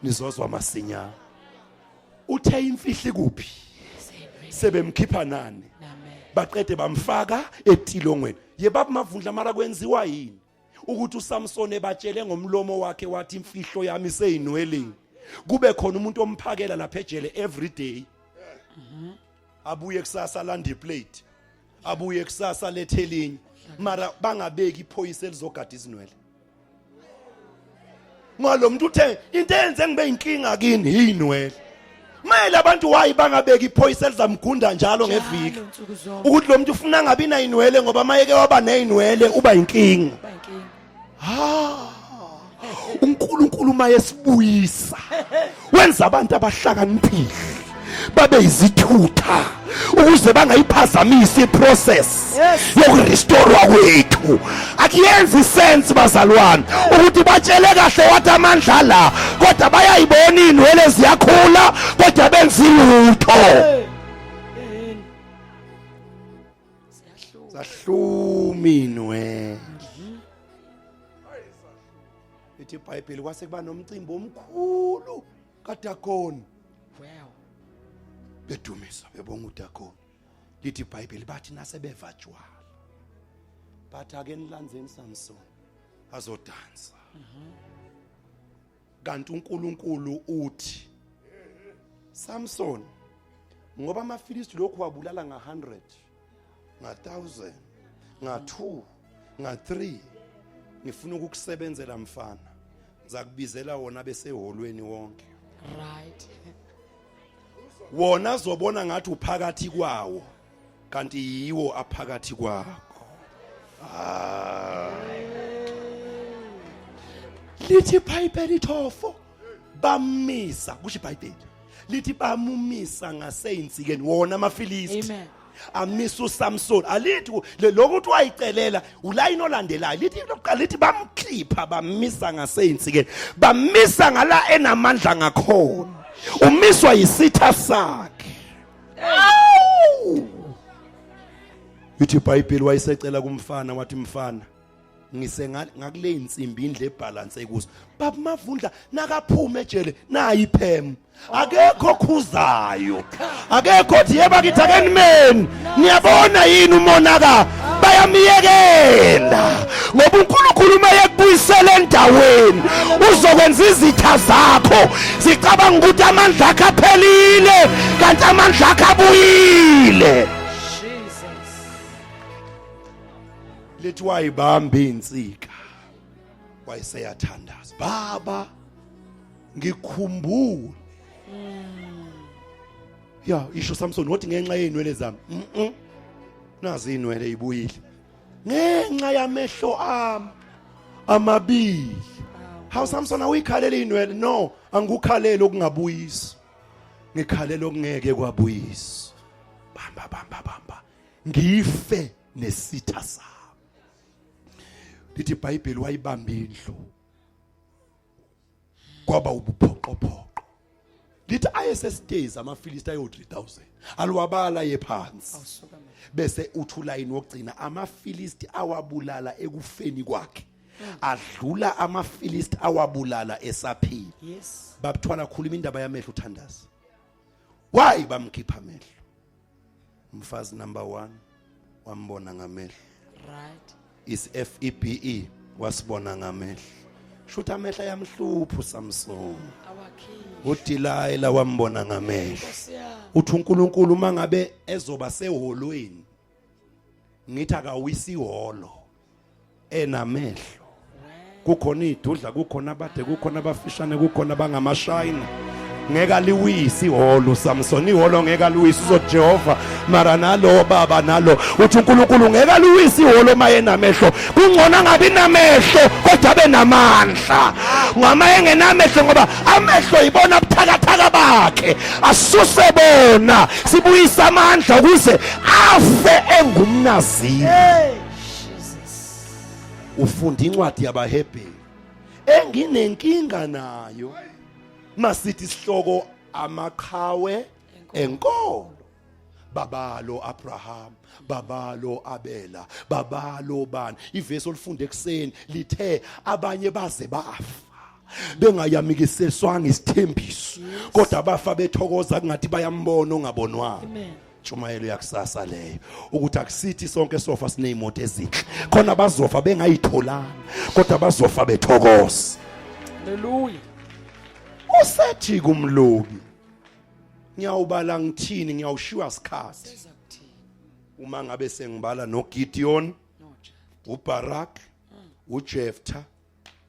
Nizozwa masinyane. Uthe imfihli kuphi? Sebemkhipha nani? Amen. Baqede bamfaka etilongweni. Yebaba Mavundla, mara kwenziwa yini ukuthi uSamson ebatshele ngomlomo wakhe wathi imfihlo yami iseyinweleni, kube khona umuntu omphakela lapha ejele every day, abuye kusasa landa iplate, abuye kusasa lethe elinye, mara bangabeki iphoyisa elizogada izinwele? Ngalo muntu uthe into eyenze ngibe inkinga kini yinwele. Mele abantu wayi bangabeki iphoyisa elizamgunda njalo ngeviki? Njalo, nsuku zonke. Ukuthi lo muntu ufuna angabi nayinwele, ngoba mayeke waba neyinwele uba inkinga. Ba inkinga. Ha, uNkulunkulu mayesibuyisa wenza abantu abahlakaniphile babe izithutha ukuze bangayiphazamisi iprocess yokurestorwa kwethu. Akuyenzi sense bazalwane ukuthi batshele kahle wathi amandla la, kodwa bayayibona inwele ziyakhula kodwa benza ilutho. Yini? Siyahluka. Zahluma inwele. Ithi iBhayibheli kwase kuba nomcimbi omkhulu kaDagoni. Bedumisa, bebonga uDagoni. Lithi iBhayibheli bathi nasebeva tshwala, bathi ake nilandzeni Samson azodansa. Kanti uNkulunkulu uthi, Samson, ngoba amaFilisti lokhu wabulala nga100, nga1000, nga2, nga3, ngifuna ukukusebenzela mfana, ngizakubizela wona beseholweni wonke. Wona azobona ngathi uphakathi kwawo, kanti yiwo aphakathi kwakho. Ah, lithi iBhayibheli ithofo bamisa, kusho iBhayibheli lithi bamumisa ngaseyinsikeni wona amaFilisti. Amen. Amisa uSamson. Alithi lokuthi wayicelela ulayini olandelayo, lithi lokuqala lithi bamkhipha, bamisa ngaseyinsikeni, bamisa ngala enamandla ngakhona. Umiswa yisitha sakhe. Awu! Ithi iBhayibheli wayesecela kumfana, wathi, mfana, ngise ngakule insimbi indle ebalance kuzo. Baba Mavundla, nakaphuma ejele nayi iphem, akekho khuzayo, akekho othi yeba kithi akenimeni, niyabona yini umonaka. Bayamiyekela ngoba uNkulunkulu uma yekubuyisela endaweni uzokwenza izitha zakho zicabanga ukuthi amandla akhe aphelile, kanti amandla akhe abuyile. Jesus. Lithi wayibamba insika, wayeseyathandaza, baba ngikhumbule. Ya isho Samson wathi ngenxa yeinwele zami. Nazi inwele ibuyile ngenxa yamehlo ami amabili. How Samson, awuyikhalela inwele? No, angikukhaleli okungabuyisi, ngikhalela okungeke kwabuyisa. Bamba, bamba, bamba, ngife nesitha sami. Lithi iBhayibheli wayibamba indlu, kwaba ubuphoqophoqo. Lithi ayesesitezi amaFilisti ayo 3000. Aliwabala yephansi. Awusuka manje. Bese uthi ulayini wokugcina amaFilisti awabulala ekufeni kwakhe. Adlula amaFilisti awabulala esaphila. Yes. Babuthwala khuluma indaba yamehlo uthandaza. Why bamkhipha amehlo? Mfazi number 1 wambona ngamehlo. Right. Is F E B E wasibona ngamehlo. Shuthi amehlo ayamhlupha uSamson. Awakhiphi. uDelilah wambona ngamehlo. Nkosi yami. Uthi uNkulunkulu uma ngabe ezoba seholweni ngithi akawisi ihholo enamehlo kukhona idudla kukhona abade kukhona abafishane kukhona abangamashayina ngeke aliwisi ihholo Samson ihholo ngeke aliwisi uzothi Jehova mara nalo baba nalo uthi uNkulunkulu ngeke aliwisi ihholo mayenamehlo kungcono angabi namehlo kodwa abe namandla ngama engenamehlo ngoba amehlo ibona buthakathaka bakhe asuse bona sibuyisa amandla ukuze afe engumnaziri. Hey Jesus. Ufunda incwadi yabaHebheru enginenkinga nayo masithi isihloko amaqhawe enkolo babalo Abraham babalo Abela babalo bani ivesi olifunde ekseni lithe abanye baze bafa bengayamikiseswanga isithembiso kodwa bafa bethokoza kungathi bayambona ongabonwanga. Amen. Tshumayelo yakusasa leyo ukuthi akusithi sonke sofa sinezimoto ezinhle khona bazofa bengayitholanga kodwa bazofa bethokoza. Hallelujah. Usethi kumlobi ngiyawubala ngithini ngiyawushiwa sikhathi Seza kuthini? uma ngabe sengibala noGideon No Jeff. uBarak uJephthah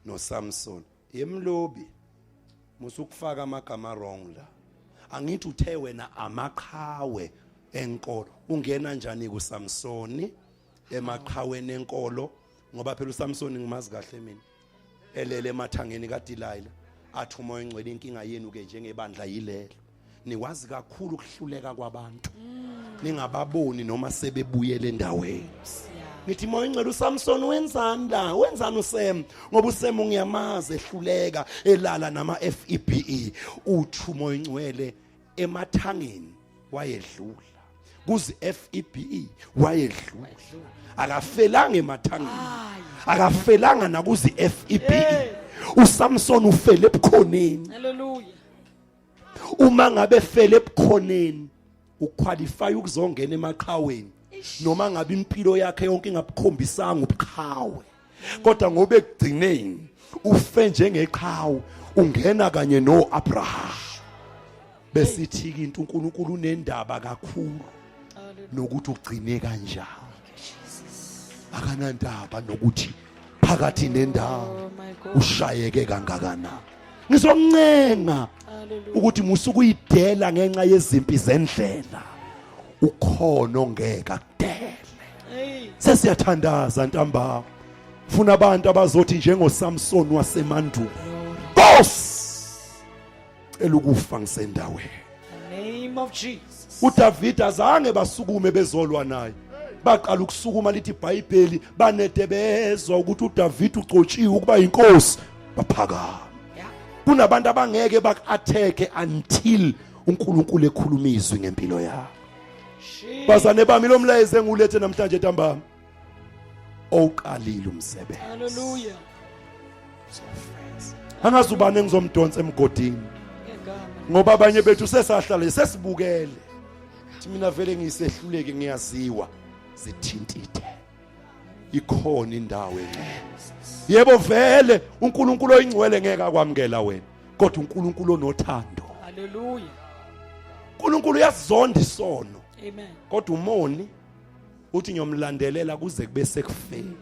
noSamson. Yemlobi musukufaka amagama wrong la. Angithi uthe wena amaqhawe enkolo ungena njani kuSamsoni emaqhaweni enkolo ngoba phela uSamsoni ngimazi kahle mina elele emathangeni kaDelilah athi umoya ongcwele inkinga yenu ke njengebandla yilelo nikwazi kakhulu ukuhluleka kwabantu ningababoni noma sebebuyele endaweni. Ngithi moya ingcwele uSamson wenzani la wenzani uSam ngoba uSam ngiyamazi ehluleka elala nama FEBE uthi umoya ingcwele emathangeni wayedlula kuzi FEBE wayedlula akafelanga emathangeni akafelanga nakuzi FEBE uSamson ufele ebukhoneni. Hallelujah. Uma ngabe fele ebukhoneni uqualify ukuzongena emaqhaweni noma ngabe impilo yakhe yonke ingabukhombisanga ubuqhawe kodwa ngoba ekugcineni ufe njengeqhawe ungena kanye noAbraham. Besithi ke into uNkulunkulu unendaba kakhulu nokuthi ugcine kanjani akanandaba nokuthi phakathi nendawo Oh my God. ushayeke kangakanani. Ngizoncenga Hallelujah. ukuthi musukuyidela ngenxa yezimpi zendlela ukhona ongeke akudele. Hey. Sesiyathandaza ntambama funa abantu abazothi njengoSamson wasemandulo Nkosi cela ukufa ngisendaweni. The name of Jesus. uDavid azange basukume bezolwa naye baqala ukusukuma lithi iBhayibheli banede bezwa ukuthi uDavid ugcotshiwe ukuba inkosi baphakama. Yeah. Kunabantu abangeke baku-attack until uNkulunkulu ekhuluma izwi ngempilo yakho. Bazane bami lo mlayezo engiwulethe namhlanje ntambama owuqalile umsebenzi. Hallelujah. Angazi ubani engizomdonsa emgodini Ngegama. ngoba abanye bethu sesahlale sesibukele thi mina vele ngisehluleke ngiyaziwa zithintithe ikhona indawo engcwele. Yebo vele uNkulunkulu oyingcwele ngeke akwamukela wena kodwa uNkulunkulu onothando. Hallelujah. uNkulunkulu uyasizonda isono. Amen. Kodwa umoni uthi ngiyomlandelela kuze kube sekufeni.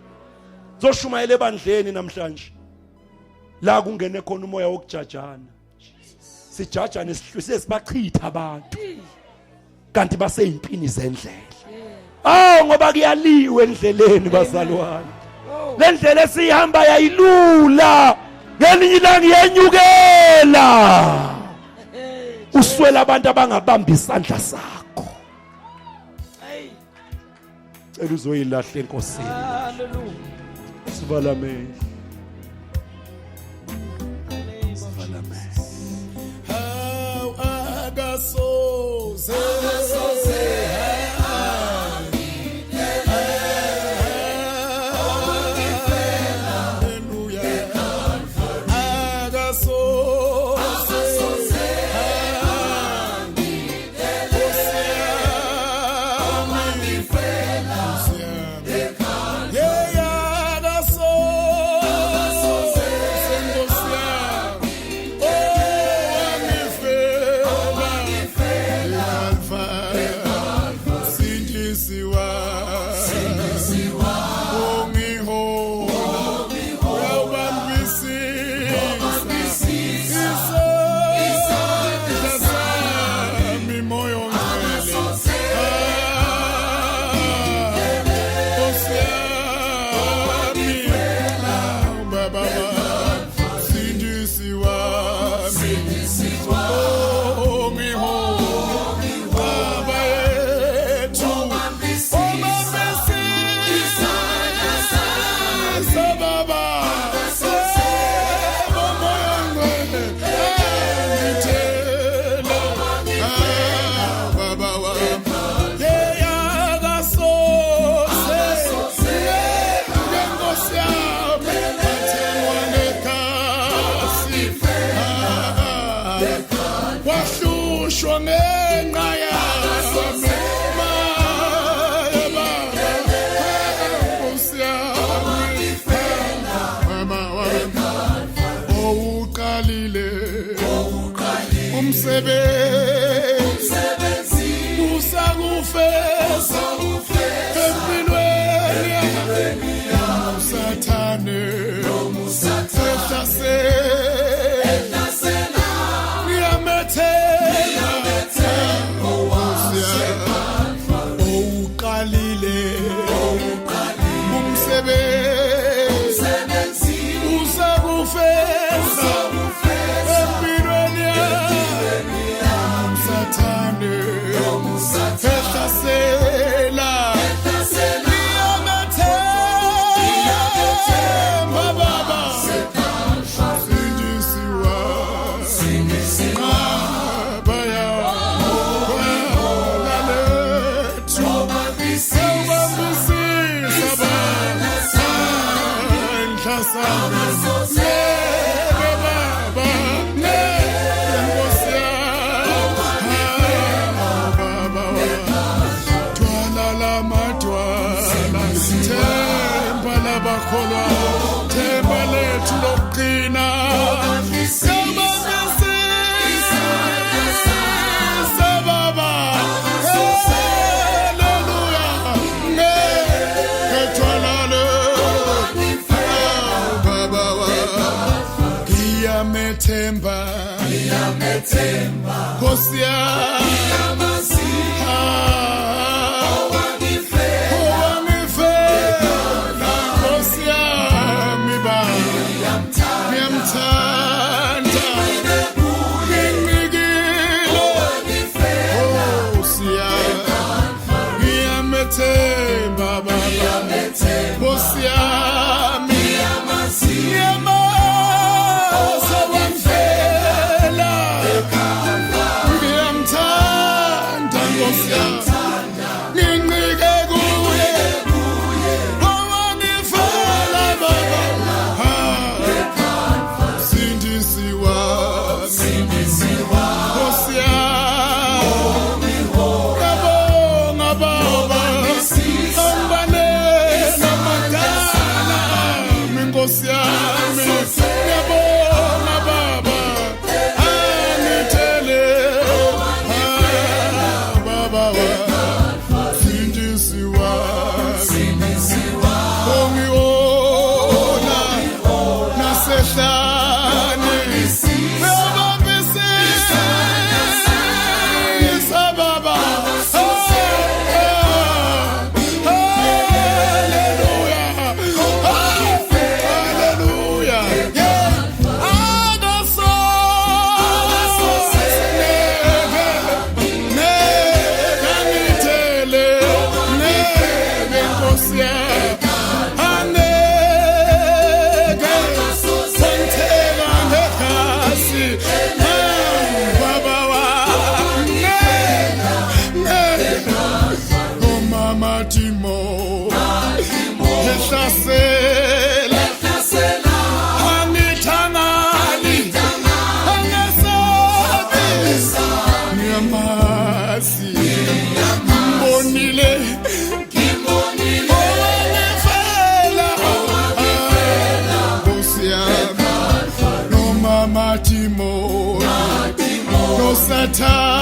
Zoshumayela ebandleni namhlanje la kungene khona umoya wokujajana sijajane sihlwise sibachitha abantu kanti baseyimpini zendlela. Oh ngoba kuyaliwe endleleni bazalwane. Le ndlela esihamba yayilula ngelinye ilanga iyenyukela uswela abantu abangabamba isandla sakho. Cela uzoyilahla enkosini. Hallelujah. Sivala amehlo. Sivala amehlo. How Ongiholi Baba yethu Obambisisa Baba Yebo Moya Ongcwele angithele Ah, Baba wami Yeyakasose Ngenkosi yami Wathengwa ngegazi Ah, wahlushwa ngenxa yami Maye baba Nkosi yami Mama wami owuqalile umsebenzi usakufeza empilweni yami usathane ehlasela ngiyamethemba owuqalile umsebenzi usakufeza empilweni yami usathane ehlasela ngiyamethemba baba sindisiwa nqaba yalethu sewubambisisa bandla sami Yebo baba nenkosi yami baba dwala lamadwala themba labakholwa themba lethu lokuqina Sewubambisisa baba haleluya ngethwala le baba ngiyamethemba Nkosi yami owangifela Nkosi yami baba ngiyamthanda nginikile Nkosi yami ngiyamethemba baba Nkosi yami ngiyamazi owangifela ngiyamthanda Nkosi yami nginqike kuye owangifela baba ha sindisiwa Nkosi yami ngabonga baba angibalela amadala ami Nkosi yami ngiyabonga baba angithele Ah, baba sindisiwa ongiwona nasehlane uyabambisisa baba haleluya haleluya ngeke ngeke Nkosi yami angeke sangithela ngekhasi baba wami ngeke omama Timo ehlasela angithangali angesabi ngiyamazi ngibonile owangifela Nkosi yami nomama Timo nosathane